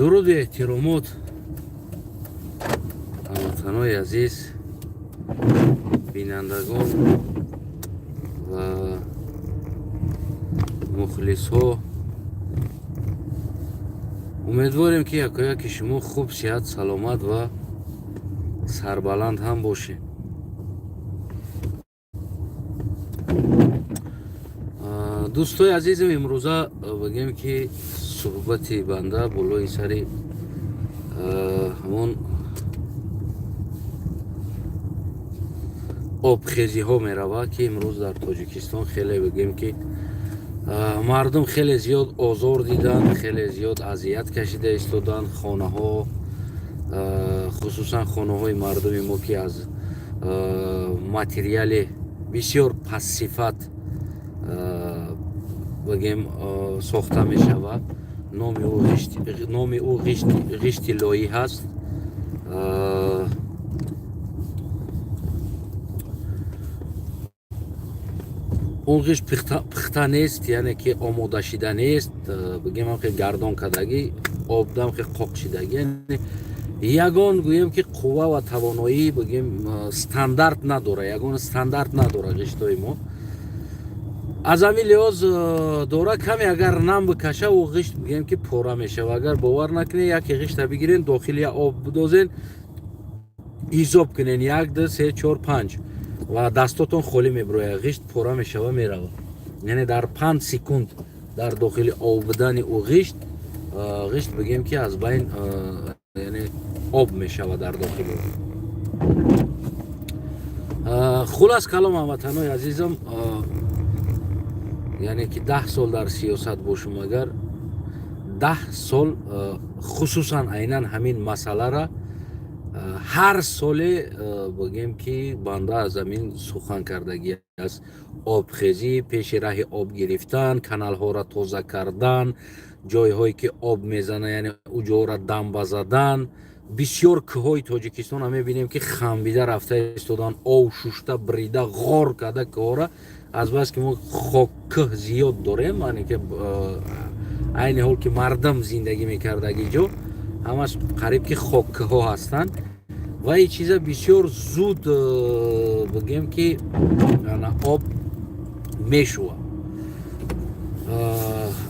Дуруду эҳтиромот, ҳамватанои азиз, бинандагон ва мухлисҳо. Умедворем, ки якояки шумо хуб, сиҳат, саломат ва сарбаланд ҳам бошед. Дӯстои азизам, имрӯза бигем, ки суҳбати банда болои сари ҳамон обхезиҳо меравад, ки имрӯз дар Тоҷикистон хеле, бигем, ки мардум хеле зиёд озор диданд, хеле зиёд азият кашида истоданд. Хонаҳо, хусусан хонаҳои мардуми мо, ки аз материали бисёр пастсифат, бигем, сохта мешавад. Номи ӯ ғишти лоӣ ҳаст. Он ғишт пухта нест, яъне ки омода шида нест, бигем, ҳам хел гардон кардагӣ, обдам хел қоқ шидагӣ, яъне ягон, гӯем, ки қувва ва тавоноӣ, бигем, стандарт надора, ягон стандарт надора ғиштҳои мо. Аз ҳамин лиҳоз дора, каме агар нам бикаша, ӯ ғишт, бигем, ки пора мешава. Агар бовар накунед, яке ғишта бигирен, дохили я об бидозен, ҳисоб кунен: як, ду, се, чор, панҷ, ва дастотон холӣ мебирояд. Ғишт пора мешава, мерава. Яъне дар 5 секунд дар дохили об будани ӯ ғишт, бигем, ки аз байн, яъне об мешава дар дохили. Хулас калом, ҳамватанои азизам, яъне ки 10 сол дар сиёсат бошум, агар 10 сол, хусусан айнан ҳамин масъалара ҳар соле, бигем, ки банда аз ҳамин сухан кардагӣ аст: обхезӣ, пеши раҳи об гирифтан, каналҳоро тоза кардан, ҷойҳое ки об мезана, яъне ӯ ҷоҳоро дамба задан. Бисёр кӯҳҳои Тоҷикистонро мебинем, ки хамбида рафта истодан, ов шушта, брида, ғор карда кӯҳҳоро. Азбаски мо хоккӯҳ зиёд дорем, яъне ки айни ҳол ки мардум зиндагӣ мекардаги ҷо ҳамаш қариб ки хоккӯҳҳо ҳастанд ва ин чиза бисёр зуд, бигем, ки об мешува.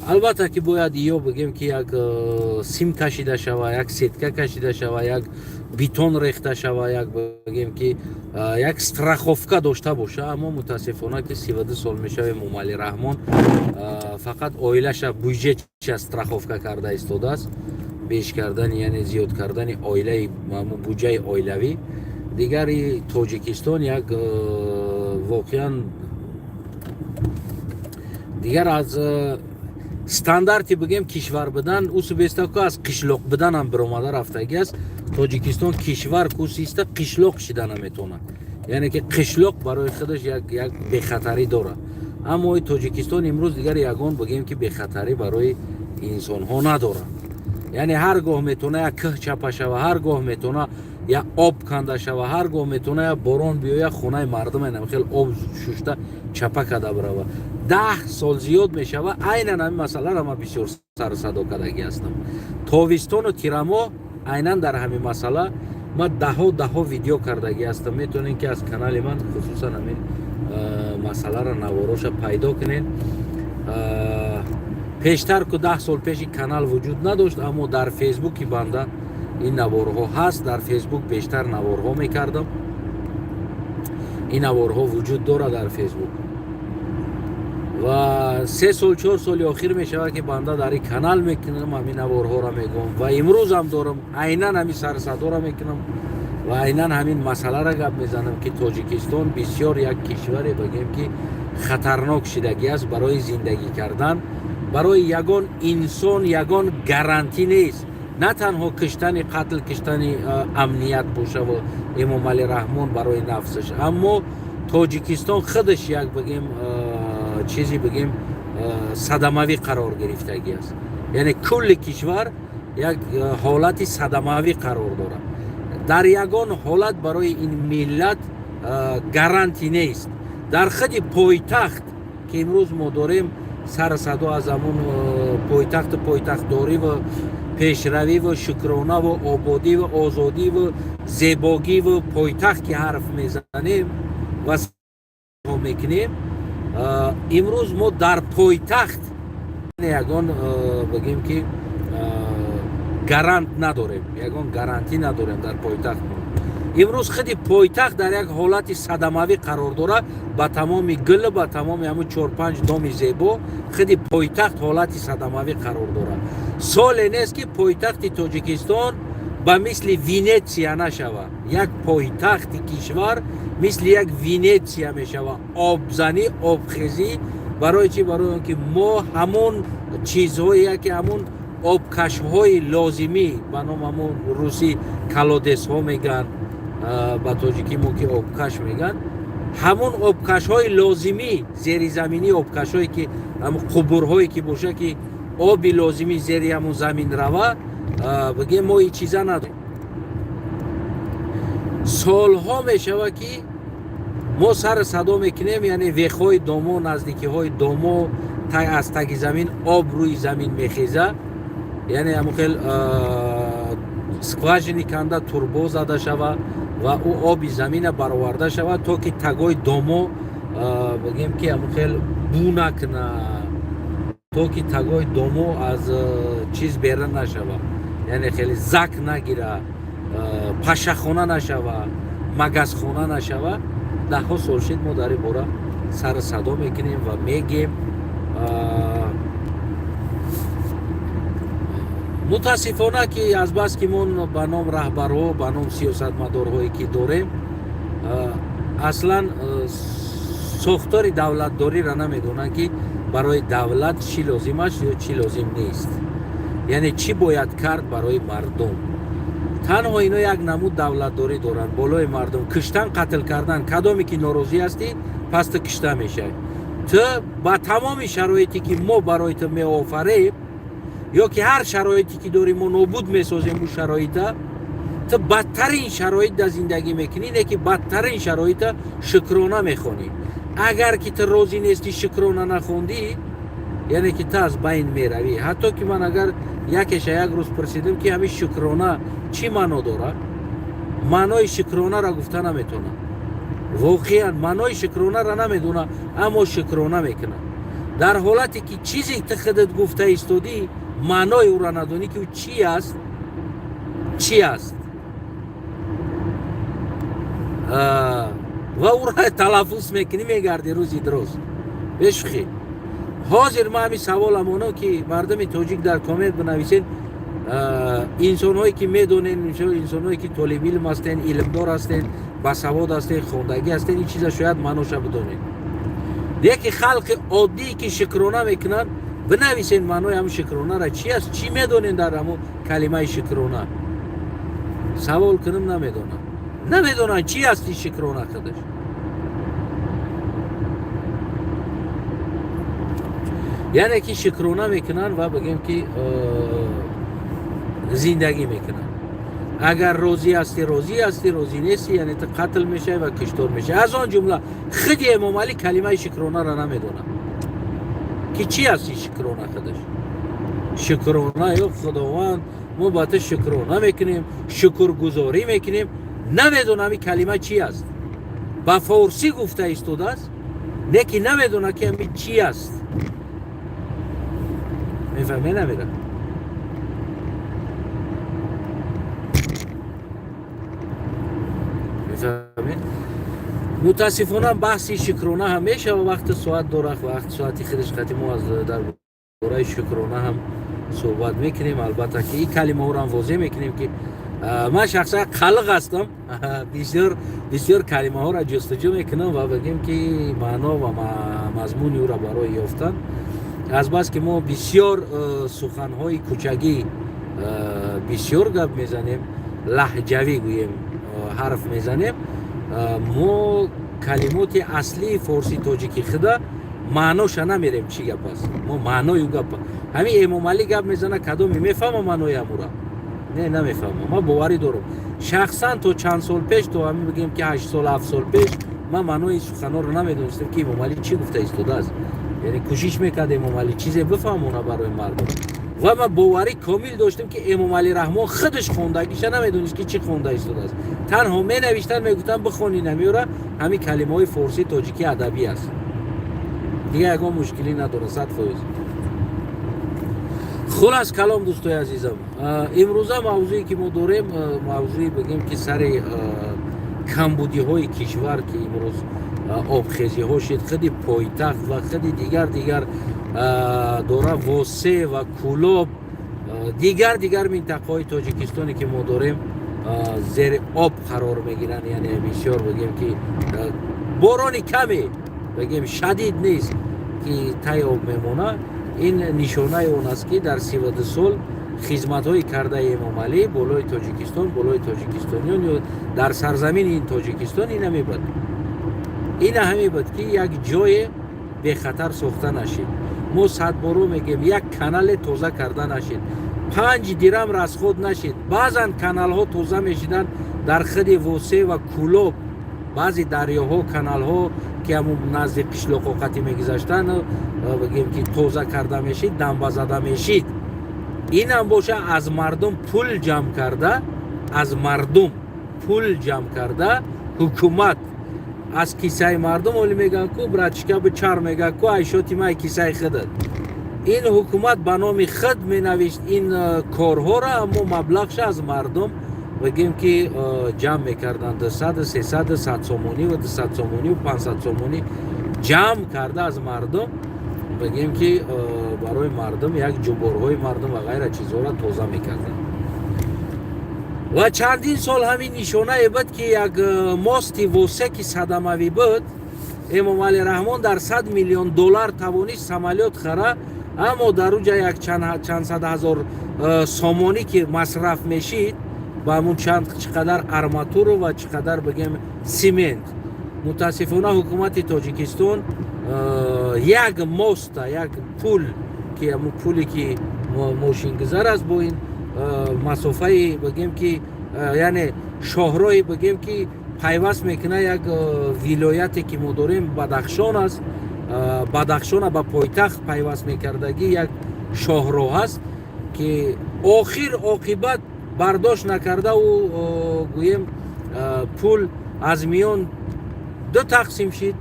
Албатта ки бояд ё, бигем, ки як сим кашида шава, як сетка кашида шава, як бетон рехта шава, як, бигем, ки як страховка дошта боша. Аммо мутаассифона, ки 32 сол мешава, Эмомалӣ Раҳмон фақат оилаша, бюҷетша страховка карда истодааст, беш кардани, яъне зиёд кардани оилаи, буҷаи оилавӣ. Дигари Тоҷикистон як воқеан дигар аз стандарти, бигем, кишвар будан усубестаку аз қишлоқ будан ҳам биромада рафтагӣ аст. Тоҷикистон кишвар кусиста қишлоқ шида наметавонад, яъне ки қишлоқ барои худаш як бехатарӣ дорад, аммо Тоҷикистон имрӯз дигар ягон, бигем, ки бехатарӣ барои инсонҳо надорад. Яъне ҳар гоҳ метавона як кӯҳ чапа шава, ҳар гоҳ метавона як об канда шава, ҳар гоҳ метавона як борон биёя, хонаи мардум инам хел об шушта, чапа карда бирава. 10 сол зиёд мешава, айнан ҳамин масъаларо ман бисёр сару садо кардагӣ ҳастам. Тобистону тирамоҳ айнан дар ҳамин масъала ман даҳо даҳо видео кардагӣ ҳастам. Метавонед, ки аз канали ман хусусан ҳамин масъаларо, навороша пайдо кунед. Пештар ку 10 сол пеши канал вуҷуд надошт, аммо дар Фейсбуки банда ин наворҳо ҳаст. Дар Фейсбук бештар наворҳо мекардам, ин наворҳо вуҷуд дорад дар Фейсбук. Ва 3 сол, 4 соли охир мешавад, ки банда дар ин канал мекунам, ҳамин наворҳоро мегӯям ва имрӯзам дорам айнан ҳамин сарсадоро мекунам ва айнан ҳамин масъаларо гап мезанам, ки Тоҷикистон бисёр як кишваре, бигем, ки хатарнок шидагӣ аст барои зиндагӣ кардан. Барои ягон инсон ягон гарантӣ нест, на танҳо киштани, қатл киштани, амният бошаву Эмомалӣ Раҳмон барои нафсаш, аммо Тоҷикистон худаш як, бигем, чизи, бигем, садамавӣ қарор гирифтагӣ аст. Яъне кулли кишвар як ҳолати садамавӣ қарор дорад. Дар ягон ҳолат барои ин миллат гарантӣ нест. Дар худи пойтахт, ки имрӯз мо дорем сару садо аз ҳамон пойтахту пойтахтдорӣ ва пеши раҳи об гирифтан, каналҳоро тоза кардан, Пешравиву шукронаву ободиву озодиву зебогиву пойтахт ки ҳарф мезанем ва мекунем, имрӯз мо дар пойтахт ягон, бигем ки, гарант надорем, ягон гарантӣ надорем дар пойтахт. Имрӯз худи пойтахт дар як ҳолати садамавӣ қарор дорад. Ба тамоми гул, ба тамоми ҳамун чор-панҷ доми зебо худи пойтахт ҳолати садамавӣ қарор дорад. Соле нест, ки пойтахти Тоҷикистон ба мисли Венетсия нашавад. Як пойтахти кишвар мисли як Венетсия мешавад, обзанӣ, обхезӣ. Барои чӣ? Барои он ки мо ҳамон чизҳое ки ҳамон обкашҳои лозимӣ, ба ном ҳамон русӣ колодец ҳо мегӯянд, ба тоҷикӣ мо ки обкаш мегӯянд, ҳамон обкашҳои лозимӣ, зеризаминӣ обкашҳое ки ҳамон қубурҳое ки боша, ки оби лозимӣ зери ҳамон замин рава, бигем, мо ин чиза надорем. Солҳо мешавад, ки мо сари садо мекунем, яъне вехҳои домо, наздикиҳои домо аз таги замин об рӯи замин мехеза, яъне ҳамон хел скважина канда, турбо зада шава ва ӯ оби замина бароварда шавад, то ки тагои домо, бигем ки, ҳамон хел бӯ накуна, то ки тагои домо аз чиз берун нашава, яъне хеле зак нагира, пашахона нашава, магазхона нашава. Даҳҳо сол шид, мо дар ин бора сари садо мекунем ва мегем. Мутаассифона, ки азбаски мо ба ном раҳбарҳо, ба ном сиёсатмадорҳое ки дорем, аслан сохтори давлатдориро намедонанд, ки барои давлат чӣ лозим аст ё чӣ лозим нест, яъне чӣ бояд кард барои мардум. Танҳо ино як намуд давлатдорӣ доранд: болои мардум киштан, қатл кардан. Кадоме ки норозӣ ҳастӣ, пас ту кишта мешавӣ. Ту ба тамоми шароите ки мо барои ту меофарем, ё ки ҳар шароите ки дорем, мо нобуд месозем ӯ шароита. Ту бадтарин шароит дар зиндагӣ мекунӣ, не ки бадтарин шароита шукрона мехонӣ. Агар ки ту розӣ нестӣ, шукрона нахондӣ, яъне ки ту аз байн меравӣ. Ҳатто ки ман агар якеша як рӯз пурсидем, ки ҳамин шукрона чӣ маъно дорад, маънои шукронаро гуфта наметавонад. Воқеан маънои шукронаро намедонад, аммо шукрона мекунад. Дар ҳолате ки чизе ту худат гуфта истодӣ, маънои ӯро надонӣ, ки ӯ чӣ аст, чӣ аст, ва ӯро талаффуз мекунӣ, мегарди рӯзи дроз бешухӣ. Ҳозир ман ҳамин саволам оно, ки мардуми тоҷик дар коммент бинависед, инсонҳое ки медонед, инсонҳое ки толибилм ҳастен, илмдор ҳастен, басавод ҳастен, хондагӣ ҳастен, ин чиза шояд маъноша бидонед. Яке халқи оддие ки шукрона мекунанд, бинависед, маънои ҳамн шукронара чи аст, чӣ медонед дар ҳамун калимаи шукрона. Савол кунам, намедонам, намедонанд чи аст ин шукрона худаш. Яъне ки шукрона мекунанд ва бигем ки зиндагӣ мекунанд. Агар розӣ ҳастӣ, розӣ ҳастӣ, розӣ нестӣ, яъне ту қатл мешавӣ ва киштор мешавӣ. Аз он ҷумла худи Эмомалӣ калимаи шукронаро намедонад, ки чӣ аст ин шукрона худаш. Шукрона ё Худованд, мо ба ту шукрона мекунем, шукргузорӣ мекунем, намедонам ин калима чӣ аст. Ба форсӣ гуфта истодааст, не ки намедонад, ки ҳамин чӣ аст. Мефаҳме, намера. Мефаҳмед? Мутаассифона, баҳси шукрона ҳам мешава, вақти соат дорад, вақт соати худаш қати мо аз дар бораи шукрона ҳам суҳбат мекунем. Албатта ки ин калимаҳоро ҳам возеҳ мекунем, ки ман шахсан қалиқ ҳастам, бисёр бисёр калимаҳоро ҷустуҷӯ мекунам ва бигем ки маъно ва мазмуни ӯро барои ёфтан, азбаски мо бисёр суханҳои кӯчагӣ бисёр гап мезанем, лаҳҷавӣ гӯем ҳарф мезанем, мо калимоти аслии форси тоҷики худа маъноша намерем, чӣ гап аст. Мо маънои ӯ гап, ҳамин Эмомалӣ гап мезана, кадоме мефаҳма маънои амура? Не, намефаҳмам. Ман боварӣ дорам, шахсан то чанд сол пеш, то ҳамин бигем ки 8 сол, 7 сол пеш, ман маънои суханҳоро намедонистам, ки Эмомалӣ чӣ гуфта истодааст. Яъне кӯшиш мекард Эмомалӣ чизе бифаҳмона барои мардум. Ва ман боварӣ комил доштем, ки Эмомалӣ Раҳмон худаш хондагиша намедонист, ки чӣ хонда истодааст. Танҳо менавиштанд, мегуфтанд: «Бихони намеёра, ҳамин калимаҳои форсӣ, тоҷикӣ, адабӣ аст, дигар ягон мушкилӣ надорад, 100%». Хулас калом, дӯстои азизам, имрӯза мавзӯе, ки мо дорем, мавзӯи, бигем, ки сари камбудиҳои кишвар, ки имрӯз обхезиҳо шид, худи пойтахт ва худи дигар дора, Восе ва Кӯлоб, дигар минтақаҳои Тоҷикистоне, ки мо дорем, зери об қарор мегиранд. Яъне бисёр, бигем, ки борони каме, бигем, шадид нест, ки таи об мемонад. Ин нишонаи он аст, ки дар 32 сол хизматҳои кардаи Эмомалӣ болои Тоҷикистон, болои тоҷикистониён ё дар сарзамини ин Тоҷикистон ина мебад, ина ҳаме буд, ки як ҷое бехатар сохта нашид. Мо садборо мегӯем, як канале тоза карда нашид, 5 дирам расход нашид. Баъзан каналҳо тоза мешиданд дар худи Восе ва Кӯлоб, баъзе дарёҳо, каналҳо, ки ҳамун назди қишлоқҳо қатӣ мегузаштанд, бигем, ки тоза карда мешид, дамба зада мешид. Инам боша, аз мардум пул ҷамъ карда, аз мардум пул ҷамъ карда, ҳукумат аз кисаи мардум. Оли мегӯянд ку: «Братишка, бичар», мега ку, айшоти май кисаи худат. Ин ҳукумат ба номи худ менавишт ин корҳоро, аммо маблағша аз мардум, бигем, ки ҷамъ мекарданд: 200, 300, 100 сомонӣ ва 200 сомонӣ, 500 сомонӣ ҷамъ карда аз мардум, бигем, ки барои мардум як ҷуборҳои мардум ва ғайра чизҳоро тоза мекарданд. Ва чандин сол ҳамин нишонае буд, ки як мости Восе, ки садамавӣ буд, Эмомалӣ Раҳмон дар 100 миллион доллар тавонист самолёт хара, аммо дар уҷа як чанд сад ҳазор сомонӣ, ки масраф мешид ба ҳамун чанд, чӣ қадар арматуру ва чӣ қадар, бигем, симент. Мутаассифона, ҳукумати Тоҷикистон як моста, як пул, ки ҳамун пуле, ки мошингузар аст, бо ин масофаи, бигем, ки яъне шоҳроҳи, бигем, ки пайваст мекунад як вилояте, ки мо дорем, Бадахшон аст, Бадахшона ба пойтахт пайваст мекардагӣ як шоҳроҳ аст, ки охир оқибат бардошт накарда, ӯ, гӯем, пул аз миён ду тақсим шид,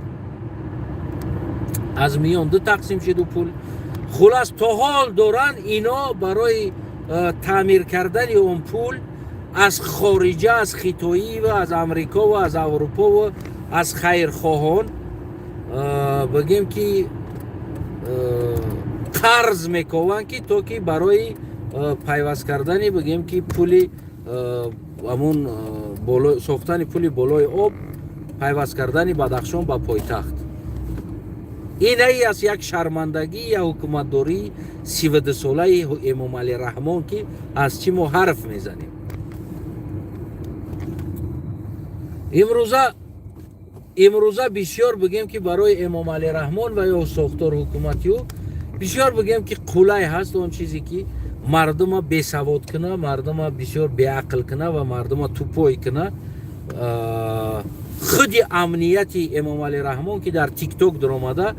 аз миён ду тақсим шид ӯ пул. Хулас, то ҳол доранд ино барои таъмир кардани он пул аз хориҷа, аз хитоӣ ва аз Амрико ва аз Аврупо ва аз хайрхоҳон, бигем, ки қарз мекованд, ки то ки барои пайваст кардани, бигем, ки пули ҳамун сохтани пули болои об, пайваст кардани Бадахшон ба пойтахт. Инаи аст як шармандагӣ, як ҳукуматдории 32-солаи Эмомалӣ Раҳмон, ки аз чӣ мо ҳарф мезанем имрӯза. Имрӯза бисёр, бигем, ки барои Эмомалӣ Раҳмон ва ё сохтор ҳукумати ӯ бисёр, бигем, ки қулай ҳаст он чизе, ки мардума бесавод куна, мардума бисёр беақл куна ва мардума тупой куна. Худи амнияти Эмомалӣ Раҳмон, ки дар Тикток даромада,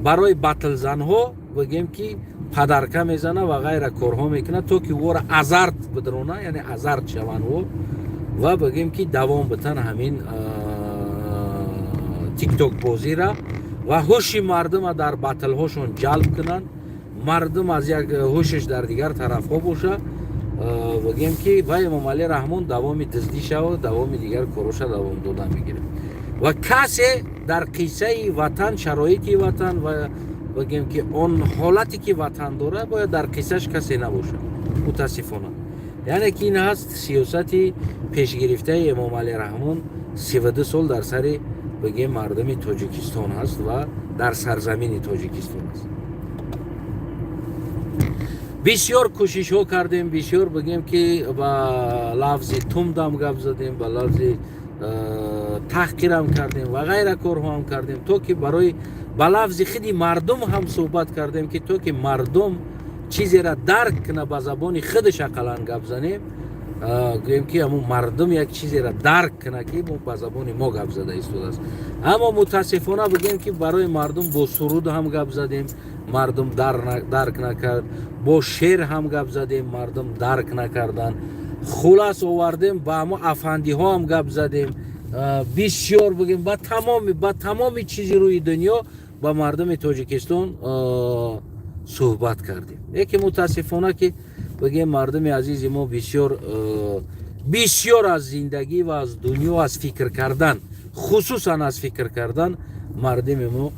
барои батлзанҳо, бигем, ки подарка мезана ва ғайра корҳо мекунад, то ки ӯро азарт бидрона, яъне азарт шаванд ӯ ва, бигем, ки давом битан ҳамин Тикток бозира ва ҳуши мардума дар батлҳошон ҷалб кунанд. Мардум аз як ҳушаш дар дигар тарафҳо боша, бигем, ки ва Эмомалӣ Раҳмон давоми дуздӣ шава, давоми дигар короша давом дода мегирад. Ва касе дар қиссаи ватан, шароити ватан ва, бигем, ки он ҳолате, ки ватан дорад, бояд дар қиссаш касе набошад, мутаассифона. Яъне ки ин ҳаст сиёсати пешгирифтаи Эмомалӣ Раҳмон 32 сол дар сари, бигем, мардуми Тоҷикистон ҳаст ва дар сарзамини Тоҷикистон аст. Бисёр кӯшишҳо кардем, бисёр, бигем, ки ба лафзи тумдам гап задем, ба лафзи таҳқирам кардем ва ғайра корҳоам кардем, то ки барои ба лафзи худи мардум ҳам суҳбат кардем, ки то ки мардум чизеро дарк куна, ба забони худаш ақаллан гап занем. Гӯем, ки ҳамун мардум як чизеро дарк кунад, ки мо ба забони мо гап зада истодааст. Аммо мутаассифона, бигӯем, ки барои мардум бо суруд ҳам гап задем, мардум дарк накард, бо шеър ҳам гап задем, мардум дарк накарданд. Хулас, овардем, ба ҳамо афандиҳо ҳам гап задем бисёр, бигӯем, ба тамоми чизи рӯи дунё ба мардуми Тоҷикистон суҳбат кардем. Лекин мутаассифона, ки бигӯем, мардуми азизи мо бисёр, бисёр аз зиндагӣ ва аз дунё, аз фикр кардан, хусусан аз фикр кардан мардуми мо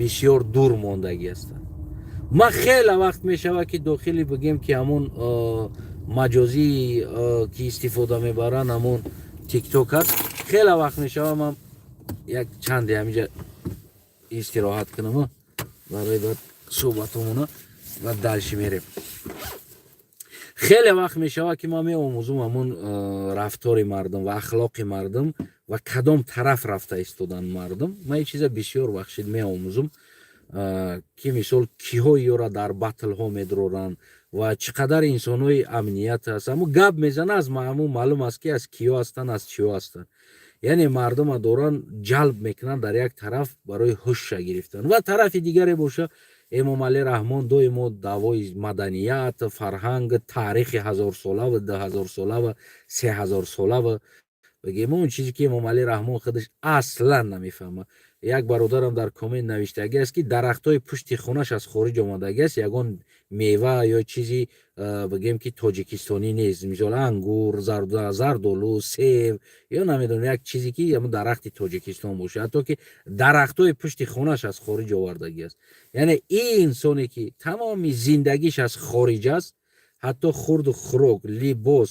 бисёр дур мондагӣ ҳастанд. Ман хеле вақт мешавад, ки дохили, бигем, ки ҳамун маҷозӣ, ки истифода мебаранд, ҳамун Тикток аст, хеле вақт мешавад. Ман як чанде ҳаминҷа истироҳат кунам барои баъд суҳбатомона ва дальше мерем. Хеле вақт мешавад, ки ман меомӯзум ҳамун рафтори мардум ва ахлоқи мардум ва кадом тараф рафта истодан мардум. Ман ин чиза бисёр вақт шид меомӯзум, ки мисол киҳо ёра дар батлҳо медуроранд ва чӣ қадар инсонҳои амният аст. Аммо гап мезана, аз маъмул маълум аст, ки аз киҳо ҳастанд, аз чиҳо ҳастанд. Яъне мардума доранд ҷалб мекунанд дар як тараф барои ҳушша гирифтан ва тарафи дигаре боша, Эмомалӣ Раҳмон доимо даъвои маданият, фарҳанг, таърихи ҳазорсола ва 2000-сола ва 3000-сола ва бигем, он чизе ки Эмомалӣ Раҳмон худаш аслан намефаҳмад. Як бародарам дар коммент навиштагӣ аст, ки дарахтҳои пушти хонаш аз хориҷ омадагӣ аст, ягон мева ё чизи, бигем, ки тоҷикистонӣ нест, мисол ангур, зардолу, сев ё намедонам, як чизе ки ҳамн дарахти Тоҷикистон бошад. Ҳатто ки дарахтҳои пушти хонаш аз хориҷ овардагӣ аст. Яъне ин инсоне, ки тамоми зиндагиш аз хориҷ аст, ҳатто хурду хӯрок, либос,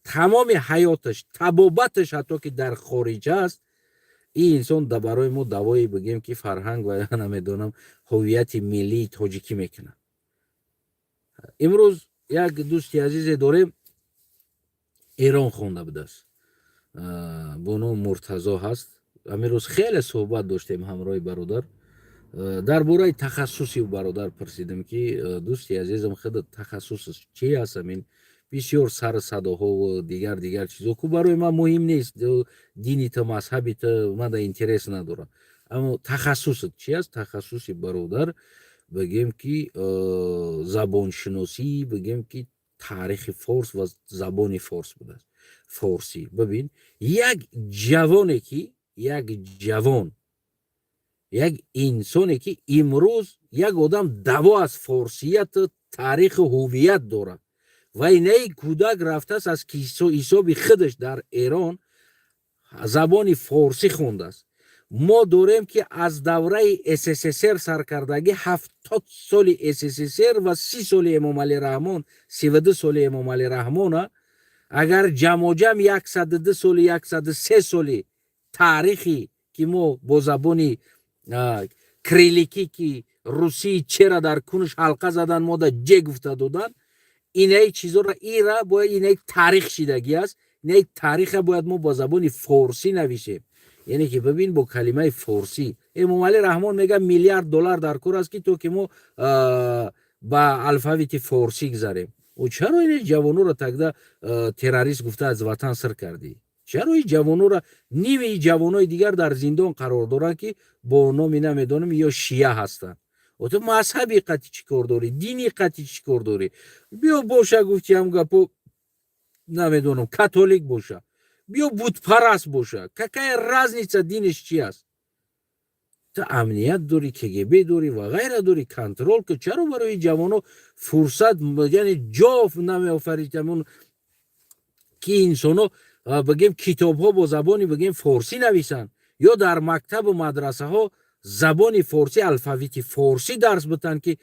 тамоми ҳаёташ, табобаташ ҳатто ки дар хориҷ аст, ин инсон барои мо даъвои, бигем, ки фарҳанг ва намедонам, ҳуввияти миллии тоҷикӣ мекунад. Имрӯз як дӯсти азизе дорем, Эрон хонда будааст, бо ном Муртазо ҳаст. Ҳамин рӯз хеле суҳбат доштем ҳамроҳи бародар. Дар бораи тахассуси бародар пурсидем, ки дӯсти азизам, худ тахассусаш чи аст? Амин бисёр сару садоҳову дигар дигар чизо ку барои ман муҳим нест, динита, мазҳабита мада интерес надорам, аммо тахассусат чи аст? Тахассуси бародар, бигем, ки забоншиносӣ, бигем, ки таърихи форс ва забони форс будааст, форсӣ. Бибин, як ҷавоне, ки як ҷавон, як инсоне, ки имрӯз як одам даъво аз форсияту таъриху ҳуввият дорад ва инаи кӯдак рафтааст, аз ҳисоби худаш дар Эрон забони форсӣ хондааст. Мо дорем, ки аз давраи СССР саркардагӣ, 70 соли СССР ва 30 соли Эмомалӣ Раҳмон, 32 соли Эмомалӣ Раҳмона агар ҷамоҷам 102 соли, 103 соли таърихи, ки мо бо забони кирилликӣ, ки русии чера дар кунуш ҳалқа задан, мода ҷе гуфта додан, инаи чизоро ира бояд, инаи таърих шидагӣ аст, инаи таъриха бояд мо бо забони форсӣ нависем. Яъне ки бибин, бо калимаи форсӣ Эмомалӣ Раҳмон мега, миллиард доллар дар кор аст, ки то ки мо ба алфавити форсӣ гузарем. Чаро ин ҷавонуро тогда террорист гуфта аз ватан сир кардӣ? Чаро ин ҷавонуро, ними ҷавонои дигар дар зиндон қарор доранд, ки бо номи намедонам ё шия ҳастанд? Ту мазҳаби қати чӣ кор дорӣ, дини қати чӣ кор дорӣ? Биё боша, гуфти ҳам гапо, намедонам, католик боша, биё бутпараст боша, какая разница, диниш чи аст? Ту амният дорӣ, КГБ дорӣ ва ғайра дорӣ, контроль ки чаро барои ҷавоно фурсат, яъне ҷо намеофарид, ҳамун ки инсоно, бигем, китобҳо бо забони, бигем, форсӣ нависанд ё дар мактабу мадрасаҳо забони форсӣ, алфавити форсӣ дарс битанд, ки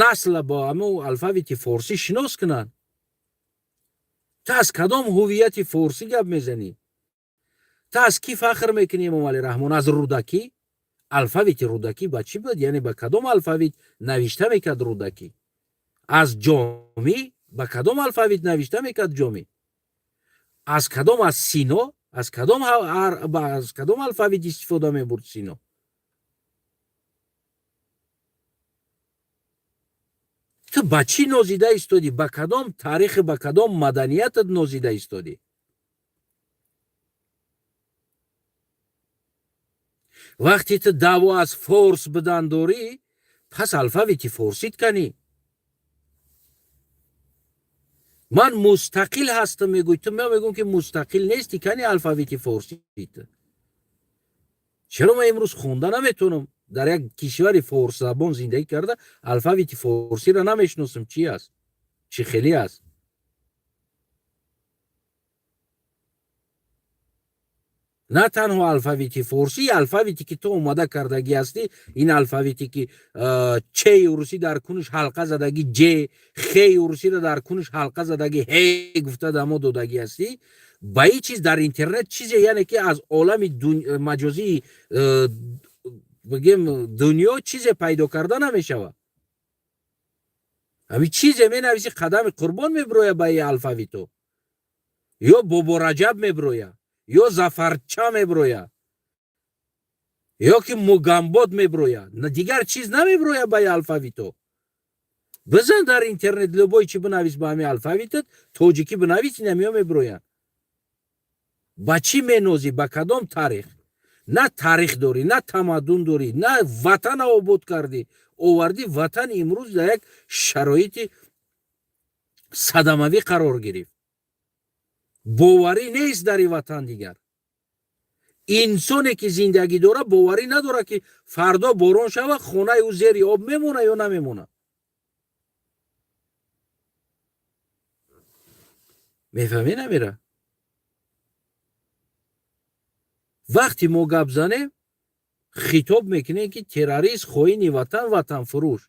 насла бо ҳамун алфавити форсӣ шинос кунанд? Ту аз кадом ҳуввияти форсӣ гап мезанӣ? Ту аз кӣ фахр мекунӣ, Эмомалӣ Раҳмон? Аз Рӯдакӣ? Алфавити Рӯдакӣ ба чӣ буд? Яъне ба кадом алфавит навишта мекард Рӯдакӣ? Аз Ҷомӣ? Ба кадом алфавит навишта мекард Ҷомӣ? Аз кадом, аз Сино? Аз кадом алфавит истифода мебурд Сино? Ту ба чӣ нозида истодӣ? Ба кадом таърихи, ба кадом маданиятат нозида истодӣ? Вақте ту даъво аз форс будан дорӣ, пас алфавити форсит канӣ. Ман мустақил ҳастам мегӯй, ту ман мегӯм, ки мустақил нестӣ, кани алфавити форсит. Чаро ман имрӯз хонда наметавонам? Дар як кишвари форсзабон зиндагӣ карда, алфавити форсиро намешиносам, чи аст, чӣ хеле аст. На танҳо алфавити форсӣ, алфавите ки ту омода кардагӣ ҳастӣ, ин алфавите ки чеи урусӣ дар кунуш ҳалқа задагӣ, ҷ, хеи урусиро дар кунуш ҳалқа задагӣ, ҳе гуфта дамо додагӣ ҳастӣ. Ба ин чиз дар интернет чизе, яъне ки аз олами маҷозии, бигем, дунё чизе пайдо карда намешавад. Ҳамин чизе менависӣ, Қадами Қурбон мебироя ба ин алфавито, ё Бобораҷаб мебироя, ё Зафарча мебироя, ё ки Мугамбод мебироя, дигар чиз намебироя ба ин алфавито. Бизан дар интернет, любой чи бинавис, ба ҳамин алфавитат тоҷикӣ бинавис, инамиё мебироянд. Ба чӣ менозӣ? Ба кадом таърих? На таърих дорӣ, на тамаддун дорӣ, на ватана обод кардӣ, овардӣ. Ватан имрӯз дар як шароити садамавӣ қарор гирифт. Боварӣ нест дар ин ватан. Дигар инсоне ки зиндагӣ дорад, боварӣ надорад, ки фардо борон шава, хонаи ӯ зери об мемона ё намемонад. Мефаҳмӣ, намера? Вақте мо гап занем, хитоб мекунем, ки террорист, хоини ватан, ватанфурӯш.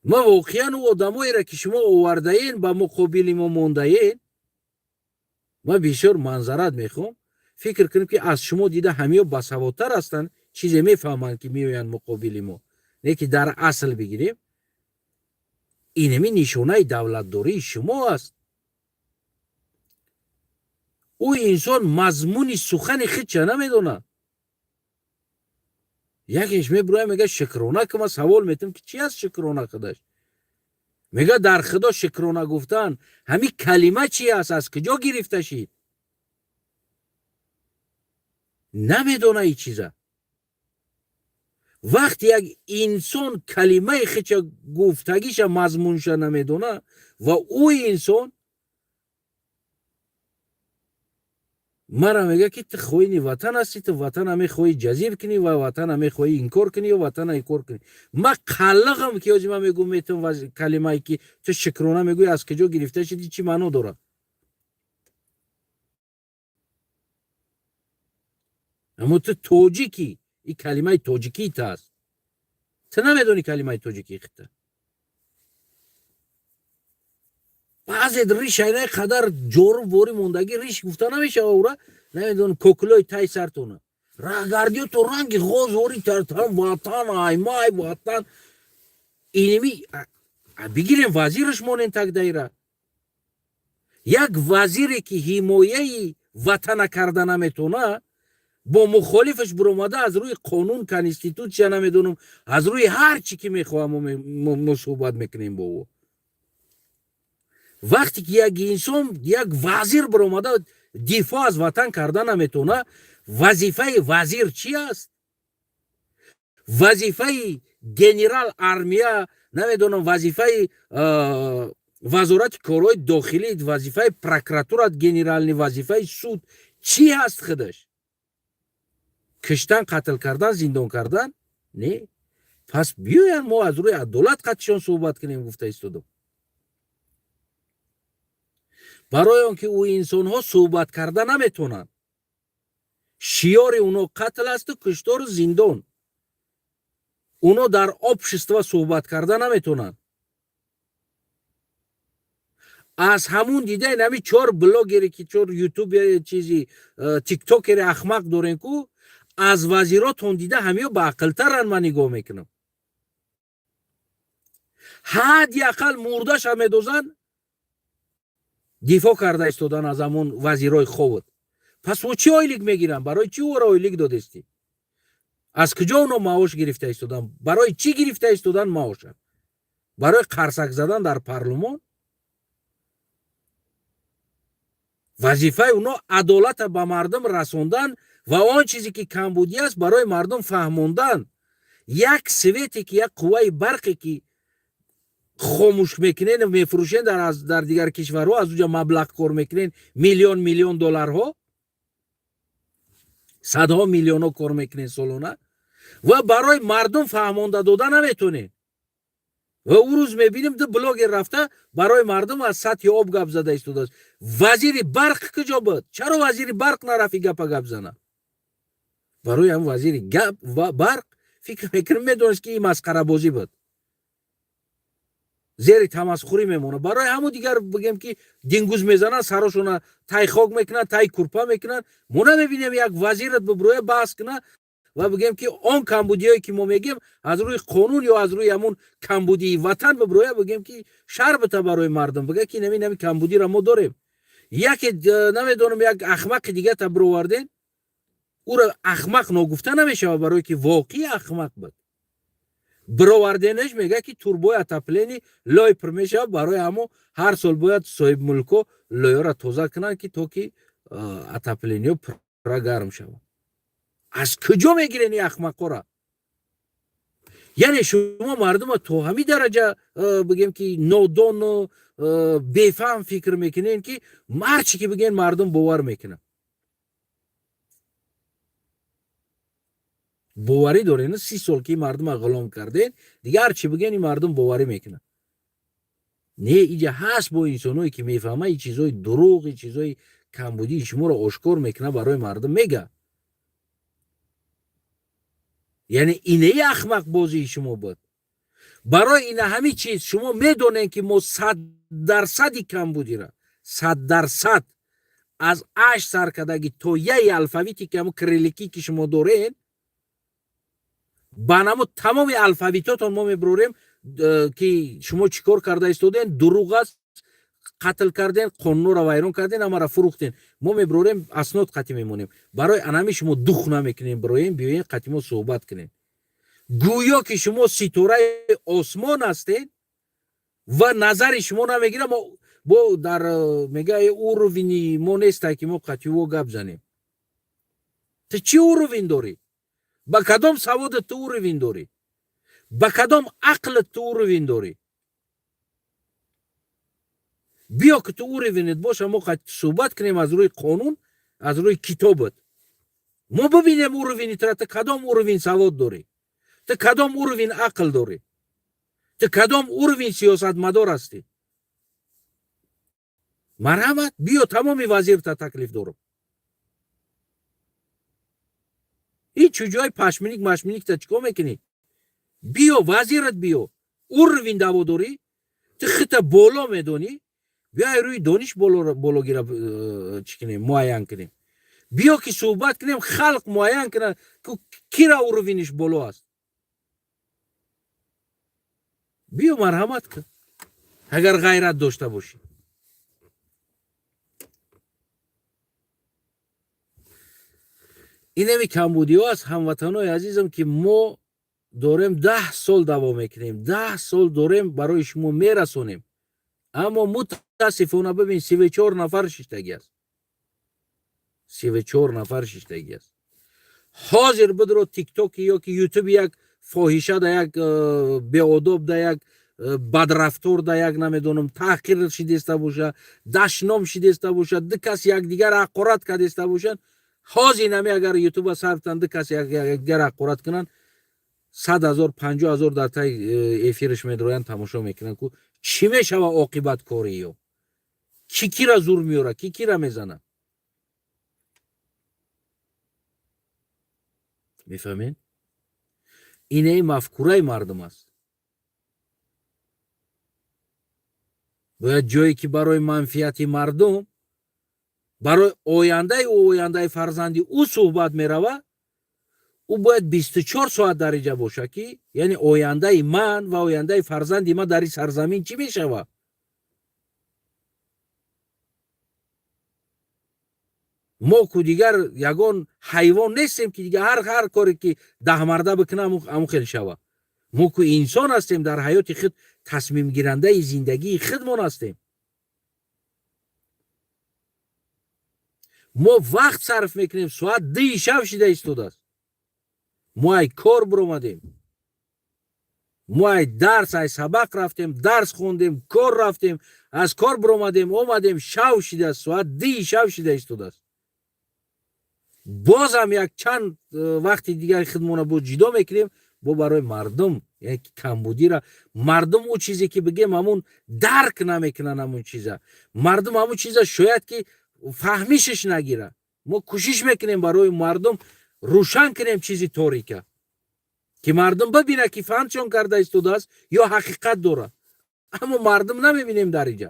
Ма воқеан ӯ одамоеро, ки шумо овардаен, ба муқобили мо мондаен, ман бисёр манзарат мехоҳам, фикр кунем, ки аз шумо дида ҳамиё басаводтар ҳастанд, чизе мефаҳманд, ки меоянд муқобили мо. Не ки дар асл бигирем, инами нишонаи давлатдории шумо аст. Ӯ инсон мазмуни сухани худша намедонад. Якеш мебироя, мега шукрона ки. Ман савол метам, ки чи аст шукрона? Худаш мега дар Худо шукрона гуфтан. Ҳамин калима чи аст, аз куҷо гирифта шид, намедона ин чиза. Вақте як инсон калимаи худша, гуфтагиша, мазмунша намедона, ва ӯ инсон мара мега, ки ту хоини ватан ҳастӣ, ту ватана мехоҳӣ ҷазир кунӣ ва ватана мехоҳӣ инкор кунӣ ё ватана инкор кунӣ. Ма қаллағам, ки ҳози ман мегӯм, метавон калимае ки ту шукрона мегӯӣ, аз куҷо гирифта шудӣ, чӣ маъно дорад? Аммо ту тоҷикӣ, ин калимаи тоҷикии та аст, ту намедонӣ калимаи тоҷикии хита. Баъзе риш айнаи қадар ҷору ворӣ мондагӣ, риш гуфта намешава ура, намедонам, кокулои тай сартона раҳгардиё то ранги ғоз ворӣ тартан. Ватан аймай ватан иними бигирем, вазираш монен так даира. Як вазире ки ҳимояи ватана карда наметавона, бо мухолифаш биромада, аз рӯи қонун, конститутсия, намедонам, аз рӯи ҳар чӣ ки мехоҳам, мо суҳбат мекунем бо ӯ. Вақте ки як инсон, як вазир биромада дифоъ аз ватан карда наметавона, вазифаи вазир чӣ аст? Вазифаи генерал армия, намедонам, вазифаи вазорати корҳои дохилӣ, вазифаи прокуратура генеральный, вазифаи суд чӣ ҳаст? Худаш киштан, қатл кардан, зиндон кардан? Не, пас биёянд, мо аз рӯи адолат қатишон суҳбат кунем, гуфта истодам. Барои он ки ӯ инсонҳо суҳбат карда наметавонанд, шиёри уно қатл асту куштору зиндон. Уно дар общество суҳбат карда наметавонанд. Аз ҳамун дидаи нами чор блогере ки чор ютубери, чизи тиктокери ахмақ дорем ку, аз вазиротон дида ҳамиё баақлтаран. Ман нигоҳ мекунам, ҳадди ақал мурдаша медозанд, дифоъ карда истодан аз ҳамон вазирои ховуд. Пас ӯ чӣ ойлик мегиранд? Барои чӣ ӯро ойлик додестӣ? Аз куҷо оно маош гирифта истодан? Барои чӣ гирифта истодан маоша? Барои қарсак задан дар парлумон? Вазифаи оно адолата ба мардум расондан ва он чизе ки камбудӣ аст, барои мардум фаҳмондан. Як свете ки, як қувваи барқе ки хомӯш мекунен, мефурӯшен дар дигар кишварҳо, аз уҷа маблағ кор мекунен, миллион миллион долларҳо, садҳо миллионҳо кор мекунен солона ва барои мардум фаҳмонда дода наметонен. Ва ӯ рӯз мебинем, ду блогер рафта барои мардум аз сатҳи об гап зада истодааст. Вазири барқ куҷо буд? Чаро вазири барқ нарафт гапа гап зана? Барои ҳам вазири гап ва барқ, фикр мекунем, медонист, ки ин масхарабозӣ буд, зери тамасхурӣ мемонад. Барои ҳамун дигар бигем, ки дингуз мезананд, сарошона тай хок мекунанд, тай курпа мекунанд. Мо намебинем як вазират биброя, баҳс кунад ва бигем, ки он камбудиҳое ки мо мегем, аз рӯи қонун ё аз рӯи ҳамун камбудии ватан биброя, бигем, ки шар бита барои мардум, бига, ки нами камбудиро мо дорем. Яке, намедонам, як ахмақи дигата бироварден. Ӯро ахмақ ногуфта намешавад, барое ки воқеи ахмақ буд. Бироварденаш, мега, ки турбои отопление лой пур мешавад, барои ҳамо ҳар сол бояд соҳибмулко лойҳоро тоза кунанд, ки то ки отоплениё пурра гарм шавад. Аз куҷо мегирен ин ахмақҳоро? Яъне шумо мардума то ҳамин дараҷа, бигем, ки нодону бефаҳм фикр мекунен, ки ҳарчи ки бигӯен, мардум бовар мекунад. Боварӣ дорен, 30 сол ки мардума ғулом карден, дигар ҳарчи бигӯен, ин мардум боварӣ мекунад. Не, иҷа ҳаст бо инсоное ки мефаҳмад, ин чизои дурӯғ, ин чизои камбудии шуморо ошкор мекунад, барои мардум мега. Яъне инеи ахмақбозии шумо буд. Барои ина ҳамин чиз шумо медонед, ки мо 100 дарсади камбудира, 100 дарсад, аз аш сар кардаги то яи алфавите ки ҳамун кирилликӣ ки шумо доред, ба намо тамоми алфавитотон мо мебурорем, ки шумо чӣ кор карда истоден. Дурӯғ аст, қатл карден, қонунро вайрон карден, ҳамаро фурӯхтен. Мо мебурорем, аснод қатӣ мемонем. Барои анами шумо дух намекунем, бироем, биёен, қатӣ мо суҳбат кунем. Гӯё ки шумо ситораи осмон ҳастед ва назари шумо намегирам. Бо дар мега, уровени мо нестай, ки мо қативо гап занем. Ту чӣ уровень дорӣ? Ба кадом саводат ту уровень дорӣ? Ба кадом ақлат ту уровень дорӣ? Биё, ки ту уровенет боша, мо суҳбат кунем аз рӯи қонун, аз рӯи китобат. Мо бибинем уровени тура. Ту кадом уровень савод дорӣ? Ту кадом уровень ақл дорӣ? Ту кадом уровень сиёсатмадор ҳастӣ? Марҳамат, биё, тамоми вазирта таклиф дорам. Ин чуҷои пашминик машминикта чӣ кор мекунӣ? Биё, вазират биё. Уровень даъво дорӣ, ту хита боло медонӣ, биё, рӯи дониш бологира чӣ кунем, муайян кунем. Биё, ки суҳбат кунем, халқ муайян кунад, кира уровениш боло аст. Биё, марҳамат кун, агар ғайрат дошта бошӣ. Инами камбудиҳо аст, ҳамватанои азизам, ки мо дорем, 10 сол давом мекунем, 10 сол дорем барои шумо мерасонем. Аммо мутаассифона, бибин, 34 нафар шиштагӣ аст, 34 нафар шиштагӣ аст. Ҳозир бидро тиктоки ё ки ютуби, як фоҳиша да, як беодоб да, як бадрафтор да, як, намедонам, таҳқир шидеста боша, дашном шидеста боша, ду кас якдигар ҳақорат кардеста бошанд. Ҳозир нами агар ютуба сарфтан, ду кас якдигар ҳақорат кунанд, 100 000, 50 000 дар таи эфираш медроянд, тамошо мекунанд. Ку чӣ мешава оқибат кори ё? Ки кира зур меёра, ки кира мезана, мефаҳмед? Инаи мафкураи мардум аст. Бояд ҷое ки барои манфиати мардум, барои ояндаи ӯ, ояндаи фарзанди ӯ суҳбат меравад, ӯ бояд 24 соат дар инҷа бошад, ки яъне ояндаи ман ва ояндаи фарзанди ман дар ин сарзамин чӣ мешавад. Мо ку дигар ягон ҳайвон нестем, ки дигар ҳар коре ки даҳмарда бикунам, ҳамун хел шава. Мо ку инсон ҳастем, дар ҳаёти худ. Тасмимгирандаи зиндагии худмон ҳастем. Мо вақт сарф мекунем, соат 2 шаб шида истодааст. Мо ай кор биромадем, мо ай дарс, ай сабақ рафтем, дарс хондем, кор рафтем, аз кор биромадем, омадем, шав шидааст, соат 2 шаб шида истодааст. Бозам як чанд вақти дигари худмона боз ҷудо мекунем бо барои мардум, яъне ки камбудира мардум, ӯ чизе ки бигем, ҳамун дарк намекунанд, ҳамун чиза мардум, ҳамун чиза шояд ки фаҳмишаш нагира. Мо кӯшиш мекунем, барои мардум рӯшан кунем чизи торика, ки мардум бибинад, ки фаҳмчон карда истодааст ё ҳақиқат дорад. Аммо мардум намебинем дар инҷа,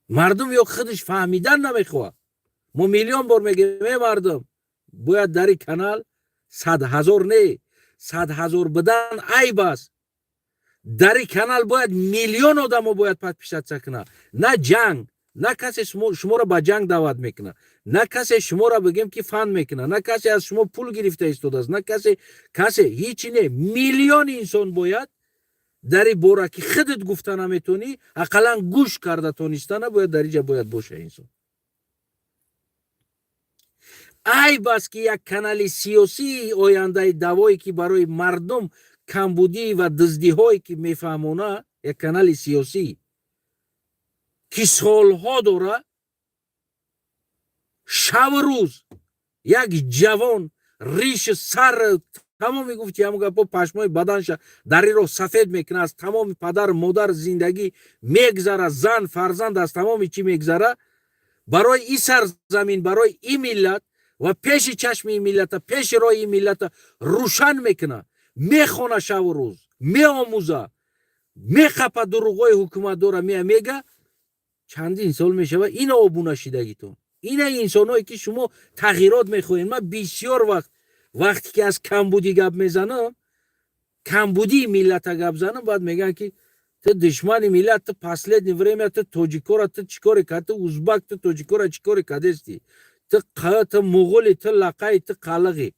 мардум ё худаш фаҳмидан намехоҳад. Мо миллион бор мегӯем: э мардум, бояд дар ин канал 100 000 не, 100 000 будан айб аст, дар ин канал бояд миллион одамо бояд подписаться кунад. На ҷанг, на касе шуморо ба ҷанг даъват мекунад, на касе шуморо бигем ки фан мекунад, на касе аз шумо пул гирифта истодааст, на касе ҳичи не. Миллиони инсон бояд дар ин бора, ки худат гуфта наметонӣ, ақаллан гӯш карда тонистана бояд, дар инҷа бояд боша инсон. Айб аст, ки як канали сиёсии ояндаи давое, ки барои мардум камбудӣ ва дуздиҳое ки мефаҳмона, як канали сиёсӣ, ки солҳо дора, шабу рӯз як ҷавон риши сар тамоми гуфти ҳамун гапо, пашмои баданша дар ин роҳ сафед мекунад, аз тамоми падару модар зиндагӣ мегзара, зан, фарзанд, аз тамоми чӣ мегзара, барои ин сарзамин, барои ин миллат ва пеши чашми ин миллата, пеши роҳи ин миллата рӯшан мекунад, мехона, шаву рӯз меомӯза, мехапа дурӯғҳои ҳукуматдора, мея мега. Чандин сол мешавад, ина обуна шидагитон, ина инсонҳое ки шумо тағйирот мехоҳед. Ман бисёр вақт, вақте ки аз камбудӣ гап мезанам, камбудии миллата гап занам, баъд мегӯянд, ки ту душмани миллат, ту последнее время ту тоҷикора ту чӣ коре кар, ту узбак, ту тоҷикора чӣ коре кардести, ту муғули, ту лақаи, ту қалиғӣ.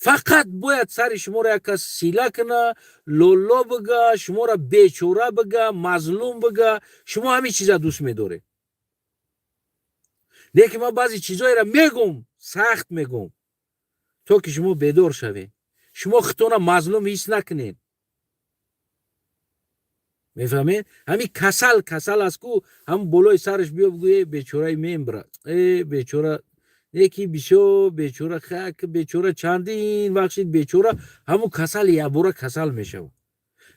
Фақат бояд сари шуморо як кас сила куна, лолло бига, шуморо бечора бига, мазлум бига. Шумо ҳамин чиза дӯст медоред. Лекин ман баъзе чизҳоеро мегум, сахт мегум, то ки шумо бедор шавед, шумо худтона мазлум ҳис накунед. Мефаҳмед? Ҳамин касал касал аст ку, ҳам болои сараш биё, бигӯ: э бечораи мембра, э бечора, неки бисёр бечора, хак бечора, чандин вақт шид бечора. Ҳамун касал якбора касал мешавад.